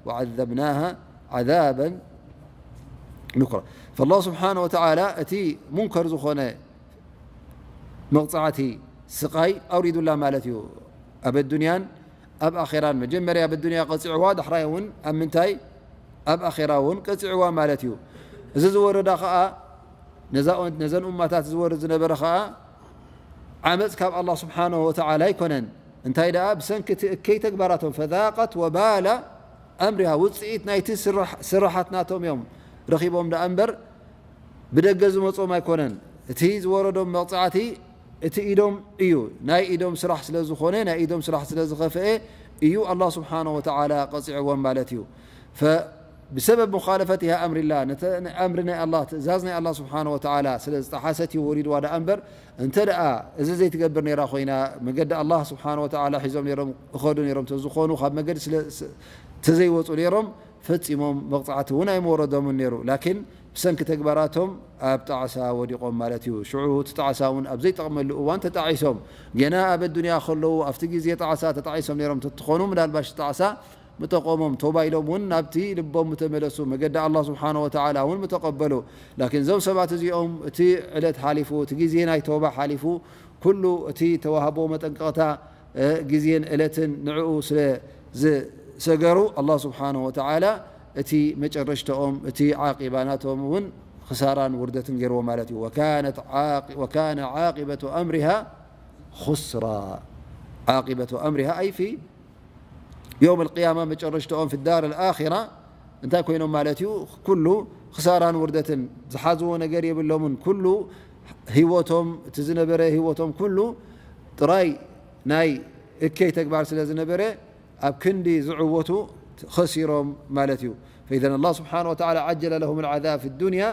ወዓዘብናሃ ዓዛበን ኑክራ። ፈላህ ስብሓነሁ ወተዓላ እቲ ሙንከር ዝኾነ መቕጻዕቲ ስቓይ ኣውሪዱላ ማለት እዩ። ኣብ ኣዱንያን ኣብ ኣኼራን፣ መጀመርያ ኣብ ኣዱንያ ቀጺዕዋ፣ ዳሕራይ እውን ኣብ ምንታይ? ኣብ ኣኼራ እውን ቀጺዕዋ ማለት እዩ። እዚ ዝወረዳ ኸኣ፣ ነዛ፣ ነዘን ኡማታት ዝወርድ ዝነበረ ኸኣ ዓመጽ ካብ ኣላህ ስብሓነሁ ወተዓላ ኣይኮነን። እንታይ ደኣ፣ ብሰንኪ እቲ እከይ ተግባራቶም፣ ፈዛቀት ወባላ ኣምሪሃ፣ ውጽኢት ናይቲ ስራሕ-፣ ስራሓት ናቶም እዮም። ረኺቦም ደኣ እምበር ብደገ ዝመጾም ኣይኮነን። እቲ ዝወረዶም መቕጻዕቲ እቲ ኢዶም እዩ። ናይ ኢዶም ስራሕ ስለ ዝኾነ፣ ናይ ኢዶም ስራሕ ስለ ዝኸፍአ እዩ ኣላህ ስብሓነሁ ወተዓላ ቀጺዕዎም ማለት እዩ። ፈ-፣ ብሰበብ ሙኻለፈቲሃ ኣምሪላ፣ ነተ-፣ ኣምሪ ናይ ኣላህ፣ ትእዛዝ ናይ ኣላህ ስብሓነሁ ወተዓላ ስለ ዝጠሓሰት እዩ ወሪድዋ ደኣ እምበር፣ እንተ ደኣ እዚ ዘይትገብር ነይራ ኮይና፣ መገዲ ኣላህ ስብሓነሁ ወተዓላ ሒዞም ነይሮም፣ እኸዱ ነይሮም ተዝኾኑ፣ ካብ መገዲ ስለ፣ ስ-፣ ተዘይወጹ ነይሮም፣ ፈጺሞም መቕጻዕቲ እውን ኣይምወረዶምን ነይሩ። ላኪን ብሰንኪ ተግባራቶም ኣብ ጣዕሳ ወዲቖም ማለት እዩ። ሽዑ እቲ ጣዕሳ እውን ኣብ ዘይጠቕመሉ እዋን ተጣዒሶም። ገና ኣብ ኣዱንያ ከለዉ ኣብቲ ግዜ ጣዕሳ ተጣዒሶም ነይሮም ተትኾኑ፣ ምናልባሽ ጣዕሳ ምጠቆሞም፣ ተውባ ኢሎም እውን ናብቲ ልቦም ምተመለሱ፣ መገዲ ኣላህ ስብሓነ ወተዓላ እውን ምተቐበሉ። ላኪን እዞም ሰባት እዚኦም እቲ ዕለት ሓሊፉ፣ እቲ ግዜ ናይ ተውባ ሓሊፉ፣ ኩሉ እቲ ተዋህቦ መጠንቀቕታ፣ እ፣ ግዜን ዕለትን ንዕኡ ስለ ዝሰገሩ፣ ኣላህ ስብሓነሁ ወተዓላ እቲ መጨረሽተኦም፣ እቲ ዓቂባ ናቶም እውን ክሳራን ውርደትን ገይርዎ ማለት እዩ። ወካነት ዓቂ-፣ ወካነ ዓቂበቱ ኣምሪሃ ኹስራ። ዓቂበቱ ኣምሪሃ ኣይ ፊ የውም ኣልቅያማ፣ መጨረሽተኦም ፊ ዳር ኣልኣኺራ እንታይ ኮይኖም ማለት እዩ? ኩሉ ክሳራን ውርደትን፣ ዝሓዝዎ ነገር የብሎምን። ኩሉ ህይወቶም፣ እቲ ዝነበረ ህይወቶም ኩሉ ጥራይ ናይ እከይ ተግባር ስለ ዝነበረ፣ ኣብ ክንዲ ዝዕወቱ ኸሲሮም ማለት እዩ። ፈኢዘን ኣላህ ስብሓነ ወተዓላ ዓጀለ ለሁም ልዓዛብ ፊ ዱንያ፣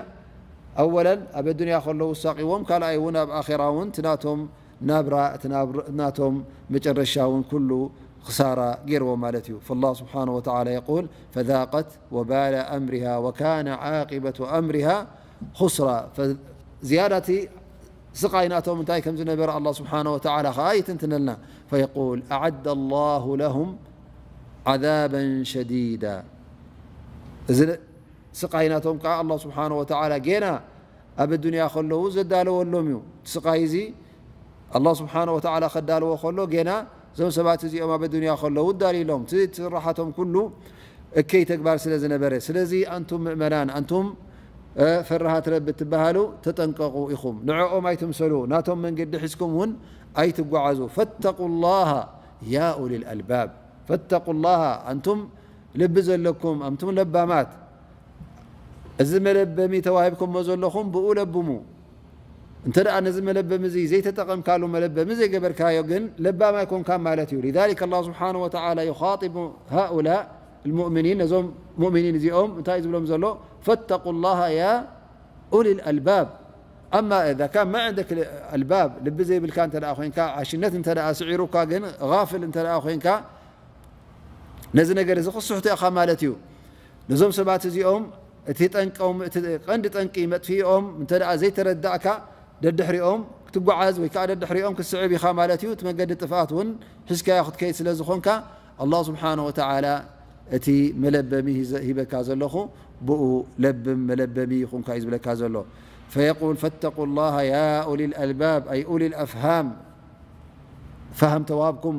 ኣወለን ኣብ ኣዱንያ ከለዉ ሳቂዎም፣ ካልኣይ እውን ኣብ ኣኼራ እውን እቲ ናቶም ናብራ፣ እቲ ናብር-፣ ናቶም መጨረሻ እውን ኩሉ ክሳራ ገይርዎ ማለት እዩ። ፈላህ ስብሓነ ወተዓላ የቁል፣ ፈዛቀት ወባለ ኣምሪሃ ወካነ ዓቂበቱ ኣምሪሃ ኹስራ። ፈ-፣ ዝያዳ እቲ ስቓይ ናቶም እንታይ ከም ዝነበረ ኣላህ ስብሓነ ወተዓላ ኸዓ ይትንትነልና። ፈየቁል፣ ኣዓደ ኣላሁ ለሁም ዓዛበን ሸዲዳ። እዚ ስቓይ ናቶም ከኣ ኣላህ ስብሓነ ወተዓላ ጌና ኣብ ኣዱንያ ከለዉ ዘዳለወሎም እዩ። እቲ ስቓይ እዚ ኣላህ ስብሓነ ወተዓላ ከዳልዎ ከሎ ጌና እዞም ሰባት እዚኦም ኣብ ኣዱንያ ከለዉ እዳልዩሎም። እቲ ስራሓቶም ኩሉ እከይ ተግባር ስለ ዝነበረ። ስለዚ ኣንቱም ምእመናን፣ ኣንቱም፣ እ፣ ፈራሃት ረቢ እትበሃሉ ተጠንቀቑ ኢኹም። ንዕኦም ኣይትምሰሉ፣ ናቶም መንገዲ ሒዝኩም እውን ኣይትጓዓዙ። ፈተቁ ላሃ ያ ኡሊል ኣልባብ። ፈተቁ ላሃ፣ ኣንቱም ልቢ ዘለኩም፣ ኣንቱም ለባማት፣ እዚ መለበሚ ተዋሂብኩሞ ዘለኹም ብኡ ለብሙ። እንተ ደኣ ነዚ መለበሚ እዚ ዘይተጠቐምካሉ፣ መለበሚ ዘይገበርካዮ፣ ግን ለባም ኣይኮንካን ማለት እዩ። ሊዛሊከ ኣላህ ስብሓነሁ ወተዓላ ዩኻጢቡ ሃኡላእ ልሙእሚኒን፣ ነዞም ሙእሚኒን እዚኦም እንታይ እዩ ዝብሎም ዘሎ? ፈተቁ ላሃ ያ ኡሊል ኣልባብ። ኣማ ኢዛ ካን ማ ዕንደክ ኣልባብ፣ ልቢ ዘይብልካ እንተ ደኣ ኮይንካ፣ ዓሽነት እንተ ደኣ ስዒሩካ፣ ግን ጋፍል እንተ ደኣ ኮይንካ፣ ነዚ ነገር እዚ ክስሕቶ ኢኻ ማለት እዩ። ነዞም ሰባት እዚኦም እቲ ጠንቆም፣ እቲ ቀንዲ ጠንቂ መጥፍኢኦም እንተ ደኣ ዘይተረዳእካ፣ ደድሕሪኦም ክትጓዓዝ ወይ ከኣ ደድሕሪኦም ክትስዕብ ኢኻ ማለት እዩ። እቲ መንገዲ ጥፍኣት እውን ሒዝካዮ ክትከይድ ስለ ዝኾንካ፣ ኣላህ ስብሓነ ወተዓላ እቲ መለበሚ ሂዘ-፣ ሂበካ ዘለኹ ብኡ ለብም፣ መለበሚ ይኹንካ እዩ ዝብለካ ዘሎ። ፈየቁል፣ ፈተቁ ላሃ ያ ኡሊል ኣልባብ፣ ኣይ ኡሊል ኣፍሃም፣ ፋህም ተዋህብኩም፣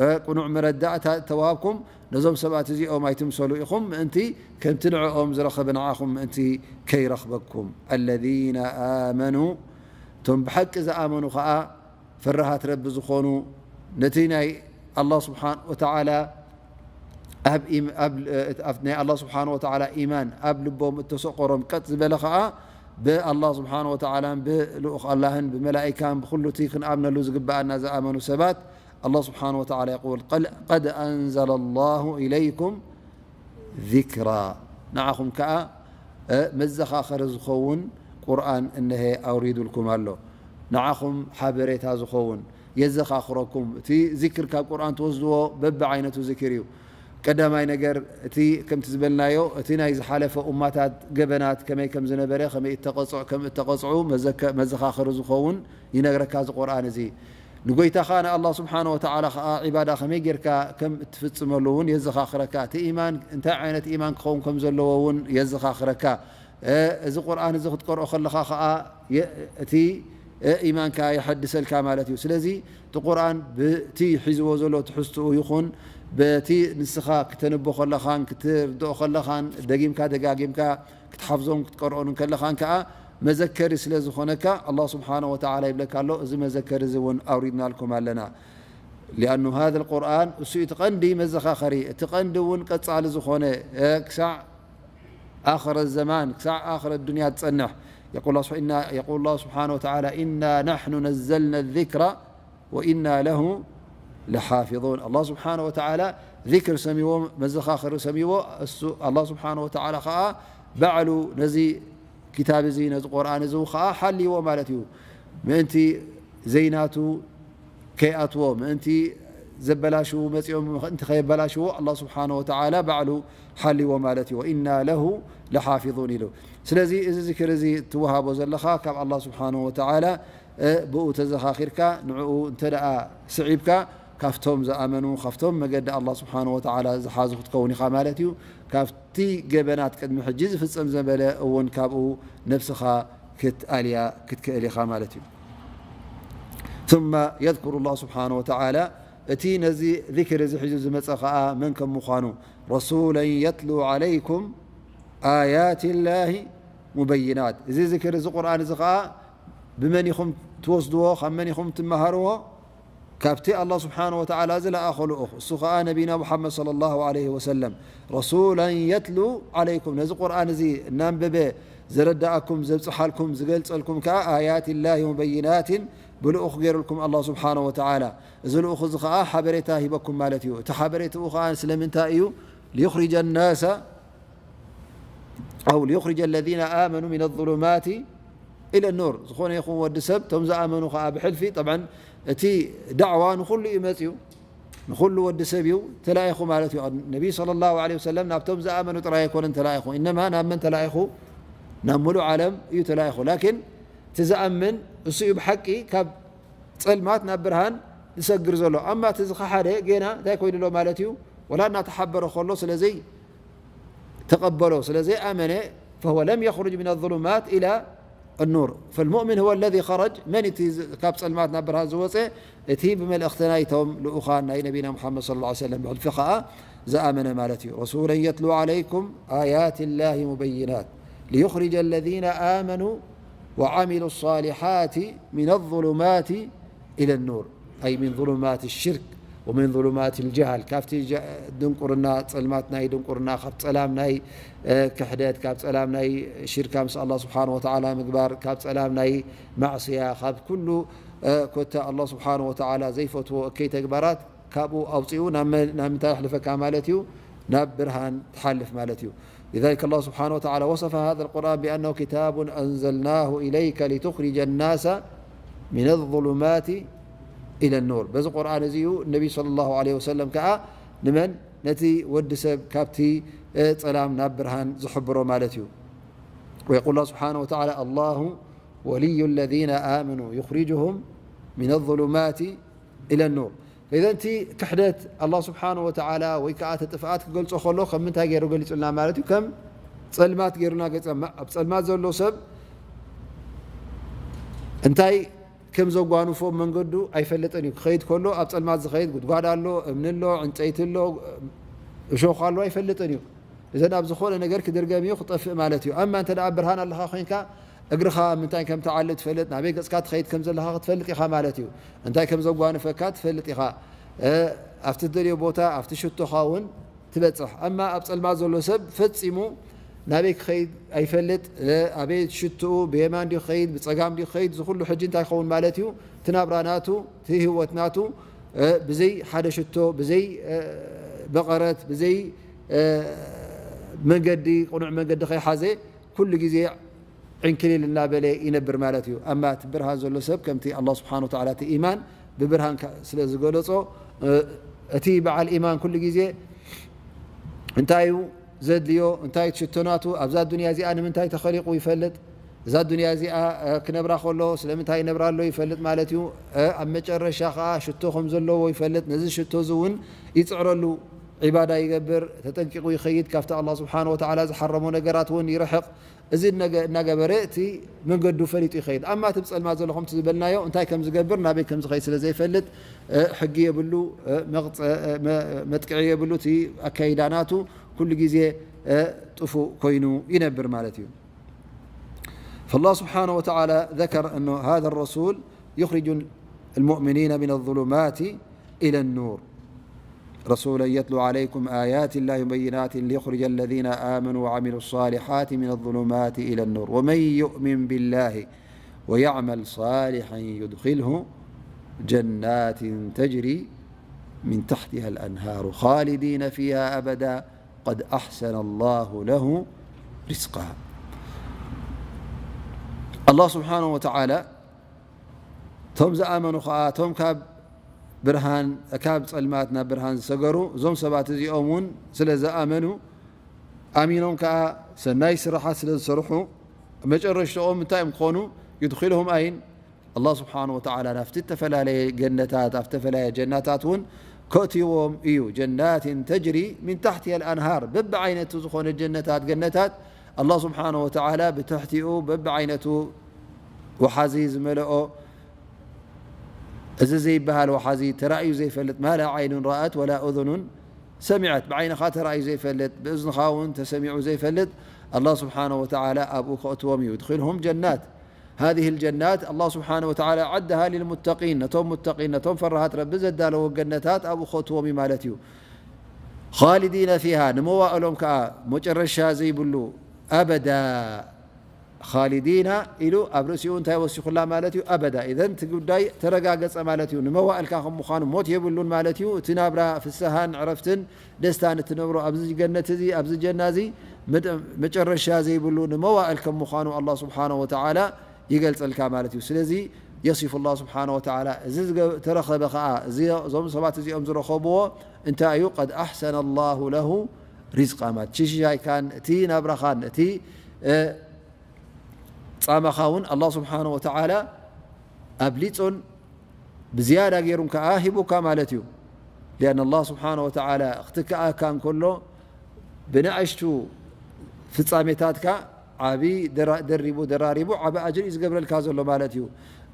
እ፣ ቅኑዕ መረዳእታ ተዋህብኩም፣ ነዞም ሰባት እዚኦም ኣይትምሰሉ ኢኹም፣ ምእንቲ ከምቲ ንዕኦም ዝረኸበ ንዓኹም ምእንቲ ከይረኽበኩም። ኣለዚነ ኣመኑ፣ እቶም ብሓቂ ዝኣመኑ ኸኣ፣ ፈራሃት ረቢ ዝኾኑ፣ ነቲ ናይ ኣላህ ስብሓን ወተዓላ ኣብ ኢም-፣ ኣብ፣ እ፣ ኣብ ናይ ኣላህ ስብሓን ወተዓላ ኢማን ኣብ ልቦም እተሰቆሮም ቀጥ ዝበለ ኸኣ፣ ብኣላህ ስብሓን ወተዓላን ብልኡኽ ኣላህን ብመላኢካን ብኹሉ እቲ ክንኣምነሉ ዝግብኣና ዝኣመኑ ሰባት፣ ኣላህ ስብሓን ወተዓላ የቁል፣ ቀል-፣ ቀድ ኣንዘለ ላሁ ኢለይኩም ዚክራ፣ ንዓኹም ከኣ፣ እ፣ መዘኻኸሪ ዝኸውን ቁርኣን እነሀ ኣውሪዱልኩም ኣሎ። ንዓኹም ሓበሬታ ዝኸውን የዘኻኽረኩም። እቲ ዚክር ካብ ቁርኣን ትወስድዎ በብዓይነቱ ዚክር እዩ። ቀዳማይ ነገር፣ እቲ ከምቲ ዝበልናዮ፣ እቲ ናይ ዝሓለፈ ኡማታት ገበናት ከመይ ከም ዝነበረ፣ ከመይ እተቐጽዑ፣ ከም እተቐጽዑ መዘከ-፣ መዘኻኸሪ ዝኸውን ይነግረካ እዚ ቁርኣን እዚ። ንጎይታኻ ንኣላህ ስብሓነ ወተዓላ ኸኣ ዒባዳ ከመይ ጌርካ ከም እትፍጽመሉ እውን የዘኻኽረካ። እቲ ኢማን እንታይ ዓይነት ኢማን ክኸውን ከም ዘለዎ እውን የዘኻኽረካ። እ፣ እዚ ቁርኣን እዚ ክትቀርኦ ከለኻ ኸኣ የ-፣ እቲ፣ እ፣ ኢማንካ የሐድሰልካ ማለት እዩ። ስለዚ እቲ ቁርኣን ብቲ ሒዝዎ ዘሎ ትሕዝትኡ ይኹን በቲ ንስኻ ክተንቦ ከለኻን ክትርድኦ ከለኻን ደጊምካ ደጋጊምካ ክትሓፍዞን ክትቀርኦን ከለኻን ከኣ መዘከሪ ስለ ዝኾነካ፣ ኣላህ ስብሓነ ወተዓላ ይብለካ ኣሎ፣ እዚ መዘከሪ እዚ እውን ኣውሪድናልኩም ኣለና። ሊኣኑ ሃዘ ልቁርኣን፣ እሱ እዩ እቲ ቀንዲ መዘኻኸሪ፣ እቲ ቀንዲ እውን ቀጻሊ ዝኾነ፣ እ፣ ክሳዕ ኣኽረ ዘማን ክሳዕ ኣኽረ ዱንያ ትጸንሕ። የቁል ላ ስብሓ-፣ ኢና-፣ የቁል ላሁ ስብሓነ ወተዓላ፣ "ኢና ናሕኑ ነዘልና ዚክራ ወኢና ለሁ ለሓፊዙን።" ኣላህ ስብሓነ ወተዓላ ዚክር ሰሚዎ፣ መዘኻኸሪ ሰሚዎ፣ እሱ ኣላህ ስብሓነ ወተዓላ ኸዓ ባዕሉ ነዚ ኪታብ እዚ፣ ነዚ ቁርኣን እዚ ኸዓ ሓልይዎ ማለት እዩ። ምእንቲ ዘይናቱ ከይኣትዎ፣ ምእንቲ ዘበላሽዉ መጺኦም ምእንቲ ከየበላሽዎ ኣላህ ስብሓነ ወተዓላ ባዕሉ ሓልይዎ ማለት እዩ። "ወኢና ለሁ ለሓፊዙን" ኢሉ። ስለዚ እዚ ዝክር እዚ እትወሃቦ ዘለኻ ካብ ኣላህ ስብሓነ ወተዓላ፣ እ፣ ብኡ ተዘኻኺርካ፣ ንዕኡ እንተ ደኣ ስዒብካ፣ ካብቶም ዝኣመኑ፣ ካብቶም መገዲ ኣላህ ስብሓነ ወተዓላ ዝሓዙ ክትከውን ኢኻ ማለት እዩ። ካብቲ ገበናት ቅድሚ ሕጂ ዝፍጸም ዘበለ እውን ካብኡ ነብስኻ ክትኣልያ ክትክእል ኢኻ ማለት እዩ። ثم يذكر الله سبحانه وتعالى، እቲ ነዚ ዚክር እዚ ሒዙ ዝመጸ ኸኣ መን ከም ምዃኑ፣ "ረሱለን የትሉ ዓለይኩም ኣያት ላሂ ሙበይናት።" እዚ ዚክር እዚ ቁርኣን እዚ ኸኣ ብመን ኢኹም ትወስድዎ? ካብ መን ኢኹም ትመሃርዎ? ካብቲ ኣላህ ስብሓነ ወተዓላ ዝለኣኾ ልኡኽ፣ እሱ ኸኣ ነቢና ሙሓመድ ሰለላሁ ዐለይሂ ወሰለም፣ ረሱለን የትሉ ዓለይኩም፣ ነዚ ቁርኣን እዚ እናንበበ ዘረድኣኩም፣ ዘብጽሓልኩም፣ ዝገልጸልኩም ከኣ ኣያት ላሂ ሙበይናትን ብልኡኽ ገይሩልኩም ኣላህ ስብሓነ ወተዓላ። እዚ ልኡኽ እዚ ኸኣ ሓበሬታ ሂበኩም ማለት እዩ። እቲ ሓበሬታኡ ኸኣ ስለምንታይ እዩ? ሊዩኽሪጀ ናሰ ኣው ሊዩኽሪጀ ለዚነ ኣመኑ ሚነ ዙሉማቲ ኢለ ኑር። ዝኾነ ይኹን ወዲ ሰብ፣ እቶም ዝኣመኑ ኸዓ ብሕልፊ፣ ጠብዓን እቲ ዳዕዋ ንኹሉ እዩ መፅዩ፣ ንኹሉ ወዲ ሰብ እዩ ተላኢኹ ማለት እዩ። ነቢይ ሰለላሁ ዐለይሂ ወሰለም ናብቶም ዝኣመኑ ጥራይ ኣይኮነን ተላኢኹ፣ ኢነማ ናብ መን ተላኢኹ? ናብ ሙሉእ ዓለም እዩ ተላኢኹ። ላኪን እቲ ዝኣምን እሱ እዩ ብሓቂ ካብ ጸልማት ናብ ብርሃን ዝሰግር ዘሎ። ኣማ እቲ ዝኸሓደ ጌና እንታይ ኮይኑ ኣሎ ማለት እዩ? ወላ እናተሓበረ ከሎ ስለ ዘይተቐበሎ፣ ስለ ዘይኣመነ፣ فهو لم يخرج من الظلمات إلى النور. فالمؤمن هو الذي خرج. መን እቲ ዝ-፣ ካብ ጸልማት ናብ ብርሃን ዝወጸ? እቲ ብመልእኽቲ ናይቶም ልኡኻን ናይ ነቢና ሙሓመድ ሰለላሁ ዐለይሂ ወሰለም ብሕልፊ ኸኣ ዝኣመነ ማለት እዩ። رسولا يتلو عليكم آيات الله مبينات ليخرج الذين آمنوا وعملوا الصالحات من الظلمات إلى النور، أي من ظلمات الشرك ومن ظلمات الجهل، ካብቲ ጀ-፣ ድንቁርና፣ ጸልማት ናይ ድንቁርና፣ ካብ ጸላም ናይ፣ እ፣ ክሕደት፣ ካብ ጸላም ናይ ሽርካ ምስ ኣላህ ስብሓነ ወተዓላ ምግባር፣ ካብ ጸላም ናይ ማዕስያ፣ ካብ ኩሉ፣ እ፣ ኮታ ኣላህ ስብሓነ ወተዓላ ዘይፈትዎ እከይ ተግባራት ካብኡ ኣውጺኡ ናብ መ-፣ ናብ ምንታይ የሕልፈካ ማለት እዩ? ናብ ብርሃን ትሓልፍ ማለት እዩ። لذلك الله سبحانه وتعالى وصف هذا القرآن بأنه كتاب أنزلناه إليك لتخرج الناس من الظلمات إلى النور። በዚ ቁርኣን እዚ እዩ ነቢ ሰለላሁ ዐለይሂ ወሰለም ከኣ ንመን? ነቲ ወዲ ሰብ ካብቲ፣ እ፣ ጸላም ናብ ብርሃን ዝሕብሮ ማለት እዩ። ويقول الله سبحانه وتعالى: الله ولي الذين آمنوا يخرجهم من الظلمات إلى النور. فإذا እቲ ክሕደት ኣላህ ስብሓነ ወተዓላ ወይ ከኣ እቲ ጥፍኣት ክገልጾ ከሎ ከም ምንታይ ገይሩ ገሊጹልና ማለት እዩ? ከም ጸልማት ገይሩና ገጸ-፣ ኣብ ጸልማት ዘሎ ሰብ እንታይ ከም ዘጓንፎ መንገዱ ኣይፈልጥን እዩ። ክኸይድ ከሎ ኣብ ጸልማት ዝኸይድ ጉድጓድ ኣሎ፣ እምኒ ኣሎ፣ ዕንጸይቲ ኣሎ፣ እሾኽ ኣሎ ኣይፈልጥን እዩ። እዘን ኣብ ዝኾነ ነገር ክድርገም እዩ፣ ክጠፍእ ማለት እዩ። ኣማ እንተ ደኣ ብርሃን ኣለኻ ኮይንካ እግርኻ ምንታይ ከም ትዓልብ ትፈልጥ፣ ናበይ ገጽካ ትኸይድ ከም ዘለኻ ክትፈልጥ ኢኻ ማለት እዩ። እንታይ ከም ዘጓንፈካ ትፈልጥ ኢኻ። እ፣ ኣብቲ ትደልዮ ቦታ፣ ኣብቲ ሽቶኻ እውን ትበጽሕ። ኣማ ኣብ ጸልማት ዘሎ ሰብ ፈጺሙ ናበይ ክኸይድ ኣይፈልጥ፣ እ፣ ኣበይ ሽትኡ፣ ብየማን ድዩ ክኸይድ፣ ብጸጋም ድዩ ክኸይድ፣ እዚ ኩሉ ሕጂ እንታይ ክኸውን ማለት እዩ? እቲ ናብራ ናቱ፣ እቲ ህይወት ናቱ፣ እ፣ ብዘይ ሓደ ሽቶ፣ ብዘይ፣ እ፣ በቐረት፣ ብዘይ፣ እ፣ መንገዲ፣ ቅኑዕ መንገዲ ከይሓዘ ኩሉ ግዜ ዕንክሊል እናበለ ይነብር ማለት እዩ። ኣማ እቲ ብርሃን ዘሎ ሰብ ከምቲ ኣላህ ስብሓነ ወተዓላ እቲ ኢማን ብብርሃን ከ-፣ ስለ ዝገለጾ፣ እ፣ እቲ በዓል ኢማን ኩሉ ግዜ እንታይ እዩ ዘድልዮ? እንታይ ትሽቶ ናቱ? ኣብዛ ዱንያ እዚኣ ንምንታይ ተኸሊቑ ይፈልጥ? እዛ ዱንያ እዚኣ፣ እ፣ ክነብራ ከሎ ስለምንታይ ይነብራ ኣሎ ይፈልጥ ማለት እዩ። እ፣ ኣብ መጨረሻ ኸዓ ሽቶ ከም ዘለዎ ይፈልጥ። ነዚ ሽቶ እዚ እውን ይጽዕረሉ፣ ዒባዳ ይገብር፣ ተጠንቂቑ ይኸይድ፣ ካብቲ ኣላህ ስብሓነ ወተዓላ ዝሓረሞ ነገራት እውን ይርሕቕ። እዚ እናገ-፣ እናገበረ እቲ መንገዱ ፈሊጡ ይኸይድ። ኣማ እቲ ብጸልማት ዘሎ ከምቲ ዝበልናዮ እንታይ ከም ዝገብር ናበይ ከም ዝኸይድ ስለ ዘይፈልጥ፣ እ፣ ሕጊ የብሉ፣ እ፣ መቕጸ-፣ እ፣ መ-፣ መጥቅዒ የብሉ። እቲ ኣካይዳ ናቱ ኩሉ ግዜ፣ እ፣ ጥፉእ ኮይኑ ይነብር ማለት እዩ። فالله سبحانه وتعالى ذكر أنه هذا الرسول يخرج المؤمنين من الظلمات إلى النور. رسولا يتلو عليكم آيات الله مبينات ليخرج الذين آمنوا وعملوا الصالحات من الظلمات إلى النور ومن يؤمن بالله ويعمل صالحا يدخله جنات تجري من تحتها الأنهار خالدين فيها أبدا قد أحسن الله له رزقا. الله سبحانه وتعالى ቶም ዝኣመኑ ኸዓ፣ ቶም ካብ ብርሃን፣ ካብ ጸልማት ናብ ብርሃን ዝሰገሩ፣ እዞም ሰባት እዚኦም እውን ስለ ዝኣመኑ፣ ኣሚኖም ከኣ ሰናይ ስራሓት ስለ ዝሰርሑ፣ መጨረሽትኦም እንታይ እዮም ክኾኑ? يدخلهم أين؟ ኣላህ ስብሓነ ወተዓላ ናብቲ እተፈላለየ ገነታት፣ ኣብ ዝተፈላለየ ጀናታት እውን ከእትይዎም እዩ። ጀናትን ተጅሪ ሚን ታሕቲሃ ኣልኣንሃር፣ በብዓይነቱ ዝኾነ ጀነታት፣ ገነታት ኣላህ ስብሓነ ወተዓላ ብትሕቲኡ በብዓይነቱ ወሓዚ ዝመልኦ፣ እዚ ዘይበሃል ወሓዚ ተራእዩ ዘይፈልጥ፣ ማ ላ ዓይኑን ረኣት ወላ ኡዙኑን ሰሚዐት፣ ብዓይንኻ ተራእዩ ዘይፈልጥ፣ ብእዝንኻ እውን ተሰሚዑ ዘይፈልጥ፣ ኣላህ ስብሓነ ወተዓላ ኣብኡ ከእትዎም እዩ። ዩድኪልሁም ጀናት፣ ሃዚህ ልጀናት ኣላህ ስብሓነ ወተዓላ ዓደሃ ሊልሙተቂን፣ ነቶም ሙተቂን፣ ነቶም ፈራሃት ረቢ ዘዳለዎ ገነታት ኣብኡ ከእትዎም እዩ ማለት እዩ። ኻሊዲነ ፊሃ፣ ንመዋእሎም ከኣ መጨረሻ ዘይብሉ፣ ኣበዳ ኻሊዲና ኢሉ ኣብ ርእሲኡ እንታይ ወሲኹላ ማለት እዩ? ኣበዳ። ኢዘን እቲ ጉዳይ ተረጋገጸ ማለት እዩ። ንመዋእልካ ከም ምዃኑ ሞት የብሉን ማለት እዩ። እቲ ናብራ ፍስሃን ዕረፍትን ደስታን እትነብሮ ኣብዚ ገነት እዚ፣ ኣብዚ ጀና እዚ፣ መጨረሻ ዘይብሉ ንመዋእል ከም ምዃኑ ኣላህ ስብሓነሁ ወተዓላ ይገልጸልካ ማለት እዩ። ስለዚ የሲፉ ኣላህ ስብሓነሁ ወተዓላ። እዚ ዝተረኸበ ኸዓ፣ እዞም ሰባት እዚኦም ዝረኸብዎ እንታይ እዩ? ቀድ ኣሕሰነ ኣላሁ ለሁ ሪዝቃ ማለት ሽሻይካን እቲ ናብራኻን እቲ ጻማኻ እውን ኣላህ ስብሓነሁ ወተዓላ ኣብሊጹን ብዝያዳ ገይሩን ከኣ ሂቡካ ማለት እዩ። ሊኣን ኣላህ ስብሓነሁ ወተዓላ ክትከኣካ እንከሎ ብንኣሽቱ ፍጻሜታትካ ዓቢ ደሪቡ ደራሪቡ ዓቢ ኣጅሪ እዩ ዝገብረልካ ዘሎ ማለት እዩ።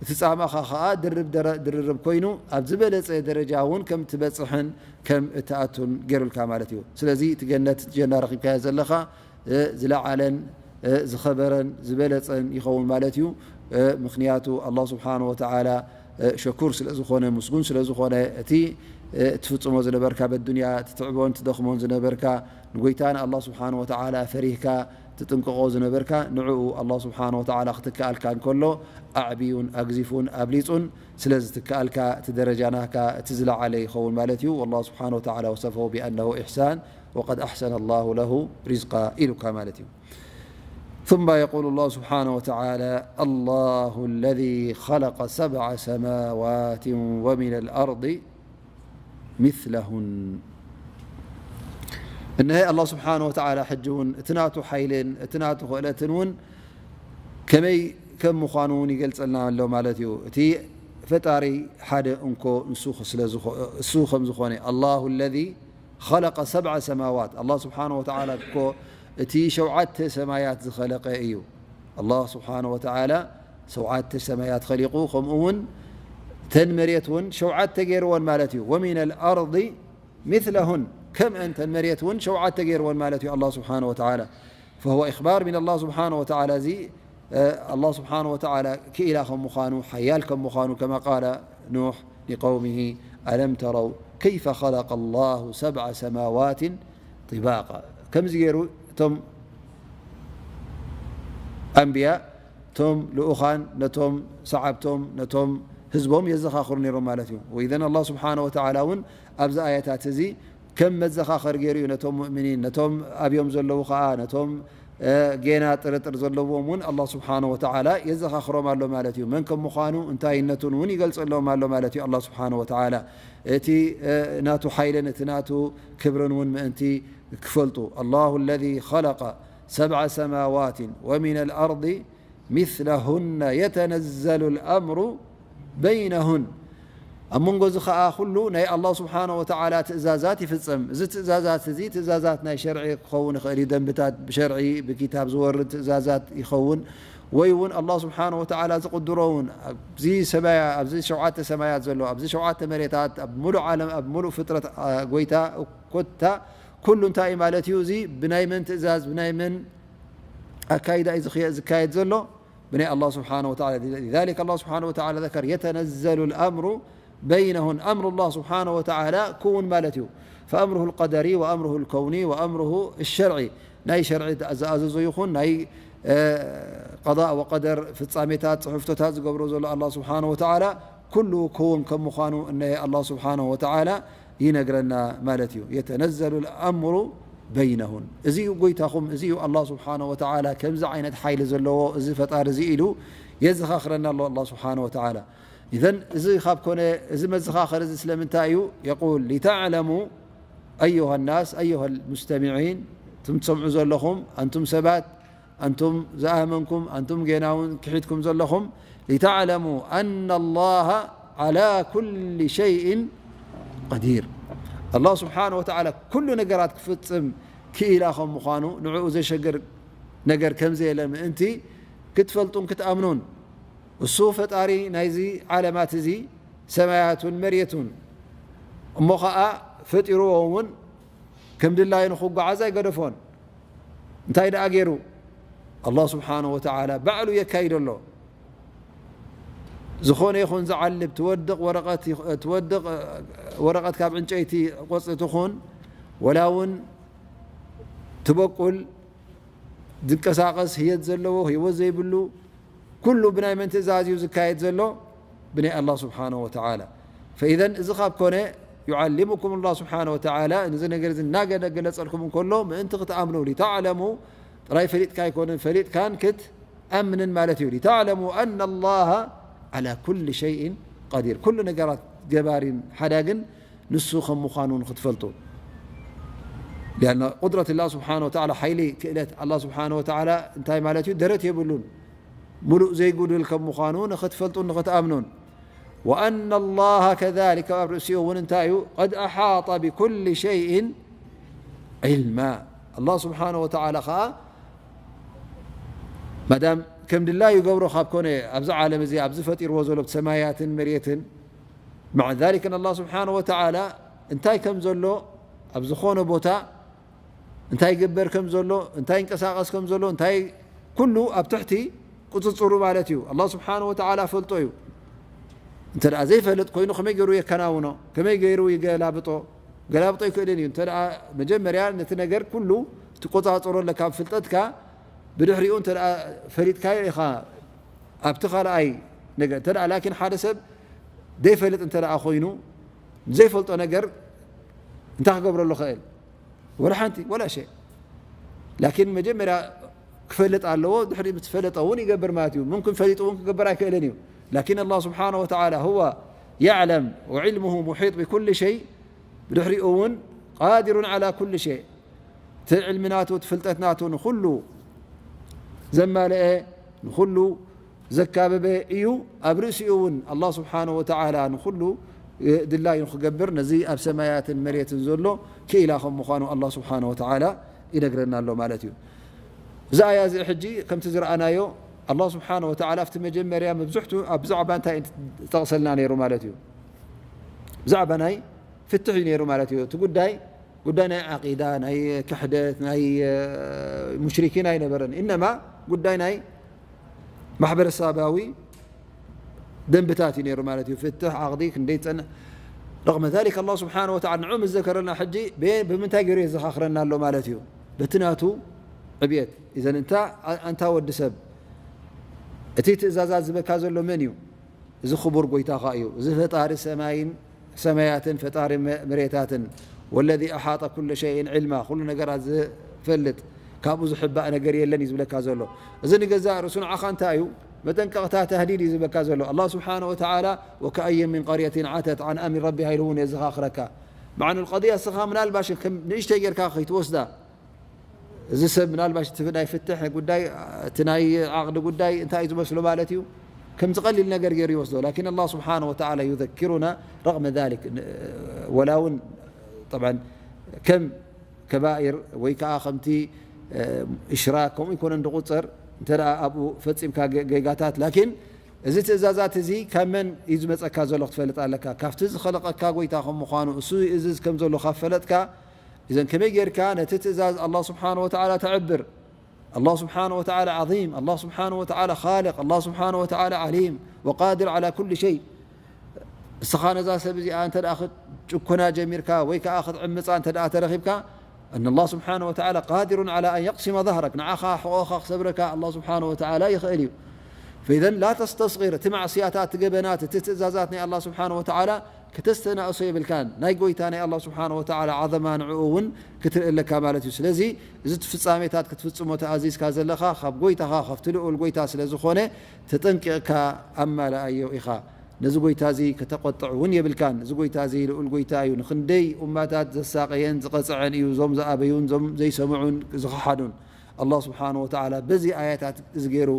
እቲ ጻማኻ ከኣ ድርብ ድርርብ ኮይኑ ኣብ ዝበለጸ ደረጃ እውን ከም ትበጽሕን ከም እትኣቱን ገይሩልካ ማለት እዩ። ስለዚ እቲ ገነት ጀና ረኺብካዮ ዘለኻ ዝለዓለን ዝኸበረን ዝበለጸን ይኸውን ማለት እዩ። ምኽንያቱ ኣላህ ስብሓነሁ ወተዓላ ሸኩር ስለ ዝኾነ፣ ምስጉን ስለ ዝኾነ፣ እቲ ትፍጽሞ ዝነበርካ፣ በዱንያ ትትዕቦን ትደኽሞን ዝነበርካ፣ ንጎይታ ንኣላህ ስብሓነሁ ወተዓላ ፈሪህካ ትጥንቀቖ ዝነበርካ፣ ንዕኡ ኣላህ ስብሓነሁ ወተዓላ ክትከኣልካ እንከሎ ኣዕብዩን ኣግዚፉን ኣብሊጹን ስለ ዝትከኣልካ፣ እቲ ደረጃ ናካ እቲ ዝለዓለ ይኸውን ማለት እዩ። ወላሁ ስብሓነሁ ወተዓላ ወሰፈሁ ቢኣነሁ ኢሕሳን ወቀድ ኣሕሰነ ኣላሁ ለሁ ሪዝቃ ኢሉካ ማለት እዩ። ثم يقول الله سبحانه وتعالى الله الذي خلق سبع سماوات ومن الأرض مثلهن። እነሀ ኣላህ ስብሓነሁ ወተዓላ ሕጂ እውን እቲ ናቱ ሓይልን እቲ ናቱ ክእለትን እውን ከመይ ከም ምዃኑ እውን ይገልጸልና ኣሎ ማለት እዩ። እቲ ፈጣሪ ሓደ እንኮ ንሱ ስለ ዝኾ-፣ እሱ ከም ዝኾነ፣ ኣላሁ ለዚ ኸለቀ ሰብዐ ሰማዋት፣ ኣላህ ስብሓነሁ ወተዓላ እኮ እቲ ሸውዓተ ሰማያት ዝኸለቀ እዩ። ኣላህ ስብሓነሁ ወተዓላ ሸውዓተ ሰማያት ኸሊቁ፣ ከምኡ እውን እተን መሬት እውን ሸውዓተ ገይርወን ማለት እዩ። ወሚነል ኣርዲ ሚስለሁን፣ ከምአን እተን መሬት እውን ሸውዓተ ገይርወን ማለት እዩ ኣላህ ስብሓነሁ ወተዓላ። ፈሁወ ኢኽባር ሚን ኣላህ ስብሓነሁ ወተዓላ፣ እዚ ኣላህ ስብሓነሁ ወተዓላ ክኢላ ከም ምዃኑ፣ ሓያል ከም ምዃኑ፣ ከማ ቃለ ኑሕ ሊቀውሚሂ ኣለም ተረው ከይፈ ኸለቀ ኣላሁ ሰብዐ ሰማዋትን ጢባቃ። ከምዚ ገይሩ እቶም ኣንብያ፣ እቶም ልኡኻን ነቶም ሰዓብቶም፣ ነቶም ህዝቦም የዘኻኽሩ ነይሮም ማለት እዩ። ወኢዘን ኣላህ ስብሓነሁ ወተዓላ እውን ኣብዚ ኣያታት እዚ ከም መዘኻኸሪ ገይሩ እዩ ነቶም ሙእሚኒን፣ ነቶም ኣብዮም ዘለዉ ኸዓ፣ ነቶም ጌና ጥርጥር ዘለዎም እውን ኣላህ ስብሓነሁ ወተዓላ የዘኻኽሮም ኣሎ ማለት እዩ። መን ከም ምዃኑ እንታይነቱን እውን ይገልጸሎም ኣሎ ማለት እዩ ኣላህ ስብሓነሁ ወተዓላ። እቲ ናቱ ሓይልን እቲ ናቱ ክብርን እውን ምእንቲ ክፈልጡ። ኣላሁ ለዚ ኸለቀ ሰብዐ ሰማዋትን ወሚነል ኣርዲ ሚስለሁነ የተነዘሉ ልኣምሩ በይነሁን። ኣብ መንጎ እዚ ኸዓ ኩሉ ናይ ኣላህ ስብሓነሁ ወተዓላ ትእዛዛት ይፍጸም። እዚ ትእዛዛት እዚ ትእዛዛት ናይ ሸርዒ ክኸውን ይኽእል እዩ። ደንብታት ብሸርዒ ብኪታብ ዝወርድ ትእዛዛት ይኸውን፣ ወይ እውን ኣላህ ስብሓነሁ ወተዓላ ዝቕድሮ እውን ኣብዚ ሰማያ-፣ ኣብዚ ሸውዓተ ሰማያት ዘሎ፣ ኣብዚ ሸውዓተ መሬታት፣ ኣብ ሙሉእ ዓለም፣ ኣብ ሙሉእ ፍጥረት፣ ኣ፣ ጎይታ ኮታ ኩሉ እንታይ እዩ ማለት እዩ? እዚ ብናይ መን ትእዛዝ፣ ብናይ መን ኣካይዳ እዩ ዝኽየ-፣ ዝካየድ ዘሎ? ብናይ ኣላህ ስብሓነሁ ወተዓላ። ሊዛሊክ ኣላህ ስብሓነሁ ወተዓላ ዘከር፣ የተነዘሉ ልኣምሩ بينهن، أمر الله سبحانه وتعالى ክውን ማለት እዩ። فأمره القدري وأمره الكوني وأمره الشرعي، ናይ ሸርዒ ዝኣዘዞ ይኹን ናይ፣ እ፣ ቀضاء وقدر ፍጻሜታት፣ ጽሕፍቶታት ዝገብሮ ዘሎ ኣላህ ስብሓነሁ ወተዓላ ኩሉ ክውን ከም ምዃኑ እነሀ ኣላህ ስብሓነሁ ወተዓላ ይነግረና ማለት እዩ። يتنزل الأمر بينهن። እዚ እዩ ጎይታኹም፣ እዚ እዩ ኣላህ ስብሓነሁ ወተዓላ፣ ከምዚ ዓይነት ሓይሊ ዘለዎ እዚ ፈጣሪ እዚ ኢሉ የዘኻኽረና ኣሎ ኣላህ ስብሓነሁ ወተዓላ። ኢዘን እዚ ካብ ኮነ፣ እዚ መዘኻኸሪ እዚ ስለምንታይ እዩ? يقول لتعلموا أيها الناس أيها المستمعين، እቱም ትሰምዑ ዘለኹም ኣንቱም ሰባት፣ ኣንቱም ዝኣመንኩም፣ ኣንቱም ጌና እውን ክሒድኩም ዘለኹም፣ لتعلموا أن الله على كل شيء قدير። ኣላህ ስብሓነሁ ወተዓላ ኩሉ ነገራት ክፍጽም ክኢላ ከም ምዃኑ፣ ንዕኡ ዘሸግር ነገር ከም ዘየለ ምእንቲ ክትፈልጡን ክትኣምኑን። እሱ ፈጣሪ ናይዚ ዓለማት እዚ፣ ሰማያቱን መሬቱን፣ እሞ ኸኣ ፈጢርዎ እውን ከም ድላዩ ንኽጓዓዝ ኣይገደፎን። እንታይ ደኣ ገይሩ? ኣላህ ስብሓነሁ ወተዓላ ባዕሉ የካይዶ ኣሎ። ዝኾነ ይኹን ዝዓልብ፣ ትወድቕ ወረቐት ይኹ-፣ ትወድቕ ወረቐት ካብ ዕንጨይቲ፣ ቆጽሊ ትኹን፣ ወላ እውን ትበቁል፣ ዝንቀሳቐስ፣ ህየት ዘለዎ፣ ህይወት ዘይብሉ፣ ኩሉ ብናይ መን ትእዛዝ እዩ ዝካየድ ዘሎ? ብናይ ኣላህ ስብሓነሁ ወተዓላ። ፈኢዘን እዚ ካብ ኮነ፣ يعلمكم الله سبحانه وتعالى፣ ነዚ ነገር እዚ እናገለጸልኩም እንከሎ፣ ምእንቲ ክትኣምኑ፣ لتعلموا፣ ጥራይ ፈሊጥካ ኣይኮነን፣ ፈሊጥካን ክትኣምንን ማለት እዩ። لتعلموا أن الله على كل شيء قدير، ኩሉ ነገራት ገባሪን ሓዳግን ንሱ ከም ምዃኑ ንኽትፈልጡ። لأن قدرة الله سبحانه وتعالى، ሓይሊ ክእለት ኣላህ ስብሓነሁ ወተዓላ እንታይ ማለት እዩ? ደረት የብሉን። ሙሉእ ዘይጉድል ከም ምዃኑ ንኽትፈልጡን ንኽትኣምኑን። وأن الله كذلك، ኣብ ርእሲኡ እውን እንታይ እዩ? قد أحاط بكل شيء علما። ኣላህ ስብሓነሁ ወተዓላ ኸዓ ማዳም ከም ድላዩ ይገብሮ ካብ ኮነ፣ ኣብዚ ዓለም እዚ፣ ኣብዚ ፈጢርዎ ዘሎ ሰማያትን መሬትን፣ مع ذلك ኣላህ ስብሓነሁ ወተዓላ እንታይ ከም ዘሎ ኣብ ዝኾነ ቦታ እንታይ ይግበር ከም ዘሎ፣ እንታይ ይንቀሳቐስ ከም ዘሎ፣ እንታይ ኩሉ ኣብ ትሕቲ ቁጽጽሩ ማለት እዩ። ኣላህ ስብሓነሁ ወተዓላ ፈልጦ እዩ። እንተ ደኣ ዘይፈልጥ ኮይኑ ከመይ ገይሩ የከናውኖ? ከመይ ገይሩ ይገላብጦ? ገላብጦ ኣይክእልን እዩ። እንተ ደኣ መጀመርያ ነቲ ነገር ኩሉ ትቆጻጸሮ ኣለካ ብፍልጠትካ፣ ብድሕሪኡ እንተ ደኣ ፈሊጥካዮ ኢኻ ኣብቲ ካልኣይ ነገር። እንተ ደኣ ላኪን ሓደ ሰብ ዘይፈልጥ እንተ ደኣ ኮይኑ፣ ዘይፈልጦ ነገር እንታይ ክገብረሉ ክእል? ወላ ሓንቲ፣ ወላ ሸይ። ላኪን መጀመርያ ክፈልጥ ኣለዎ፣ ድሕሪ ምስ ፈለጠ እውን ይገብር ማለት እዩ። ሙምክን ፈሊጡ እውን ክገብር ኣይክእልን እዩ። ላኪን ኣላህ ስብሓነሁ ወተዓላ هو يعلم وعلمه محيط بكل شيء، ብድሕሪኡ እውን قادر على كل شيء። እቲ ዕልሚ ናቱ፣ እቲ ፍልጠት ናቱ ንኹሉ ዘማልአ፣ ንኹሉ ዘካበበ እዩ። ኣብ ርእሲኡ እውን ኣላህ ስብሓነሁ ወተዓላ ንኹሉ ድላዩ ንክገብር ነዚ ኣብ ሰማያትን መሬትን ዘሎ ክኢላ ከም ምዃኑ ኣላህ ስብሓነሁ ወተዓላ ይነግረና ኣሎ ማለት እዩ። እዚ ኣያ እዚ ሕጂ ከምቲ ዝረኣናዮ ኣላህ ስብሓነሁ ወተዓላ ኣብቲ መጀመርያ መብዝሕቱ ኣብ ብዛዕባ እንታይ እዩ ዝጠቕሰልና ነይሩ ማለት እዩ? ብዛዕባ ናይ ፍትሕ እዩ ነይሩ ማለት እዩ። እቲ ጉዳይ፣ ጉዳይ ናይ ዓቂዳ፣ ናይ ክሕደት፣ ናይ፣ እ፣ ሙሽሪኪን ኣይነበረን። ኢነማ ጉዳይ ናይ ማሕበረሰባዊ ደንብታት እዩ ነይሩ ማለት እዩ። ፍትሕ፣ ዓቕዲ ክንደይ ዝጸንሕ። ረቕመ ዛሊክ ኣላህ ስብሓነሁ ወተዓላ ንዑ ምስ ዘከረና ሕጂ በ-፣ ብምንታይ ገይሩ የዘኻኽረና ኣሎ ማለት እዩ? በቲ ናቱ ዕብየት። ኢዘን እንታ፣ ኣንታ ወዲ ሰብ፣ እቲ ትእዛዛት ዝበካ ዘሎ መን እዩ? እዚ ክቡር ጎይታኻ እዩ። እዚ ፈጣሪ ሰማይን፣ ሰማያትን ፈጣሪ መ-፣ መሬታትን፣ ወለዚ ኣሓጠ ኩለ ሸይን ዕልማ፣ ኩሉ ነገራት ዝፈልጥ፣ ካብኡ ዝሕባእ ነገር የለን እዩ ዝብለካ ዘሎ። እዚ ንገዛእ ርእሱ ንዓኻ እንታይ እዩ? መጠንቀቕታ፣ ተህዲድ እዩ ዝብለካ ዘሎ። ኣላህ ስብሓነሁ ወተዓላ፣ "ወከኣይን ሚን ቀርየትን ዓተት ዓን ኣምሪ ረቢሃ" ኢሉ እውን የዘኻኽረካ። መዓኑል ቀድያ፣ እስኻ ምናልባሽ ከም ንእሽተይ ጌርካ ከይትወስዳ፣ እዚ ሰብ ምናልባሽ እቲ ናይ ፍትሕ ጉዳይ፣ እቲ ናይ ዓቕዲ ጉዳይ እንታይ እዩ ዝመስሎ ማለት እዩ? ከምዚ ቀሊል ነገር ገይሩ ይወስዶ። ላኪን ኣላህ ስብሓነሁ ወተዓላ ዩዘኪሩና ረቕመ ዛሊክ፣ ን-፣ ወላ እውን ጠብዓን ከም ከባኢር ወይ ከዓ ከምቲ፣ እ፣ እሽራክ ከምኡ ይኮነን ዝቑፀር፣ እንተ ደኣ ኣብኡ ፈፂምካ ገ-፣ ጌጋታት። ላኪን እዚ ትእዛዛት እዚ ካብ መን እዩ ዝመፀካ ዘሎ ክትፈልጥ ኣለካ። ካብቲ ዝኸለቐካ ጎይታ ከም ምዃኑ፣ እሱ ይእዝዝ ከም ዘሎ ካብ ፈለጥካ፣ ኢዘን ከመይ ጌርካ ነቲ ትእዛዝ ኣላህ ስብሓነሁ ወተዓላ ተዕብር? ኣላህ ስብሓነሁ ወተዓላ ዓዚም፣ ኣላህ ስብሓነሁ ወተዓላ ኻልቕ፣ ኣላህ ስብሓነሁ ወተዓላ ዓሊም ወቃድር ዓላ ኩሊ ሸይ። እስኻ ነዛ ሰብ እዚኣ እንተ ደኣ ክትጭኩና ጀሚርካ ወይ ከኣ ክትዕምጻ እንተ ደኣ ተረኺብካ፣ أن الله سبحانه وتعالى قادر على أن يقسم ظهرك، ንዓኻ ሕቖኻ ክሰብረካ ኣላህ ስብሓነሁ ወተዓላ ይኽእል እዩ። فإذا لا تستصغر፣ እቲ ማዕስያታት፣ እቲ ገበናት፣ እቲ ትእዛዛት ናይ ኣላህ ስብሓነሁ ወተዓላ ክተስተናእሶ የብልካን። ናይ ጎይታ ናይ ኣላህ ስብሓነሁ ወተዓላ ዓዘማ ንዕኡ እውን ክትርኢ ኣለካ ማለት እዩ። ስለዚ እዚ ፍጻሜታት ክትፍጽሞ ተኣዚዝካ ዘለኻ ካብ ጎይታኻ፣ ካብቲ ልኡል ጎይታ ስለ ዝኾነ፣ ተጠንቂቕካ ኣማልኣዮ ኢኻ። ነዚ ጎይታ እዚ ከተቆጥዕ እውን የብልካን። እዚ ጎይታ እዚ ልኡል ጎይታ እዩ። ንኽንደይ ኡማታት ዘሳቀየን ዝቐጽዐን እዩ። እዞም ዝኣበዩን እዞም ዘይሰምዑን ዝኸሓዱን። ኣላህ ስብሓነሁ ወተዓላ በዚ ኣያታት እዚ ገይሩ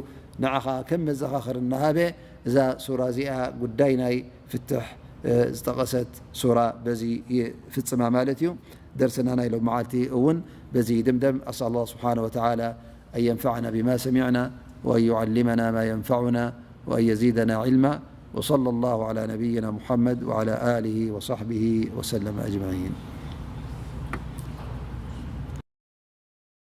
ንዓኻ ከም መዘኻኸሪ እናሃበ፣ እዛ ሱራ እዚኣ ጉዳይ ናይ ፍትሕ፣ እ፣ ዝጠቐሰት ሱራ በዚ ይፍጽማ ማለት እዩ። درسنا نايلو معالتي أون بزي دمدم. أسأل الله سبحانه وتعالى أن ينفعنا بما سمعنا، وأن يعلمنا ما ينفعنا، وأن يزيدنا علما. وصلى الله على نبينا محمد وعلى آله وصحبه وسلم أجمعين.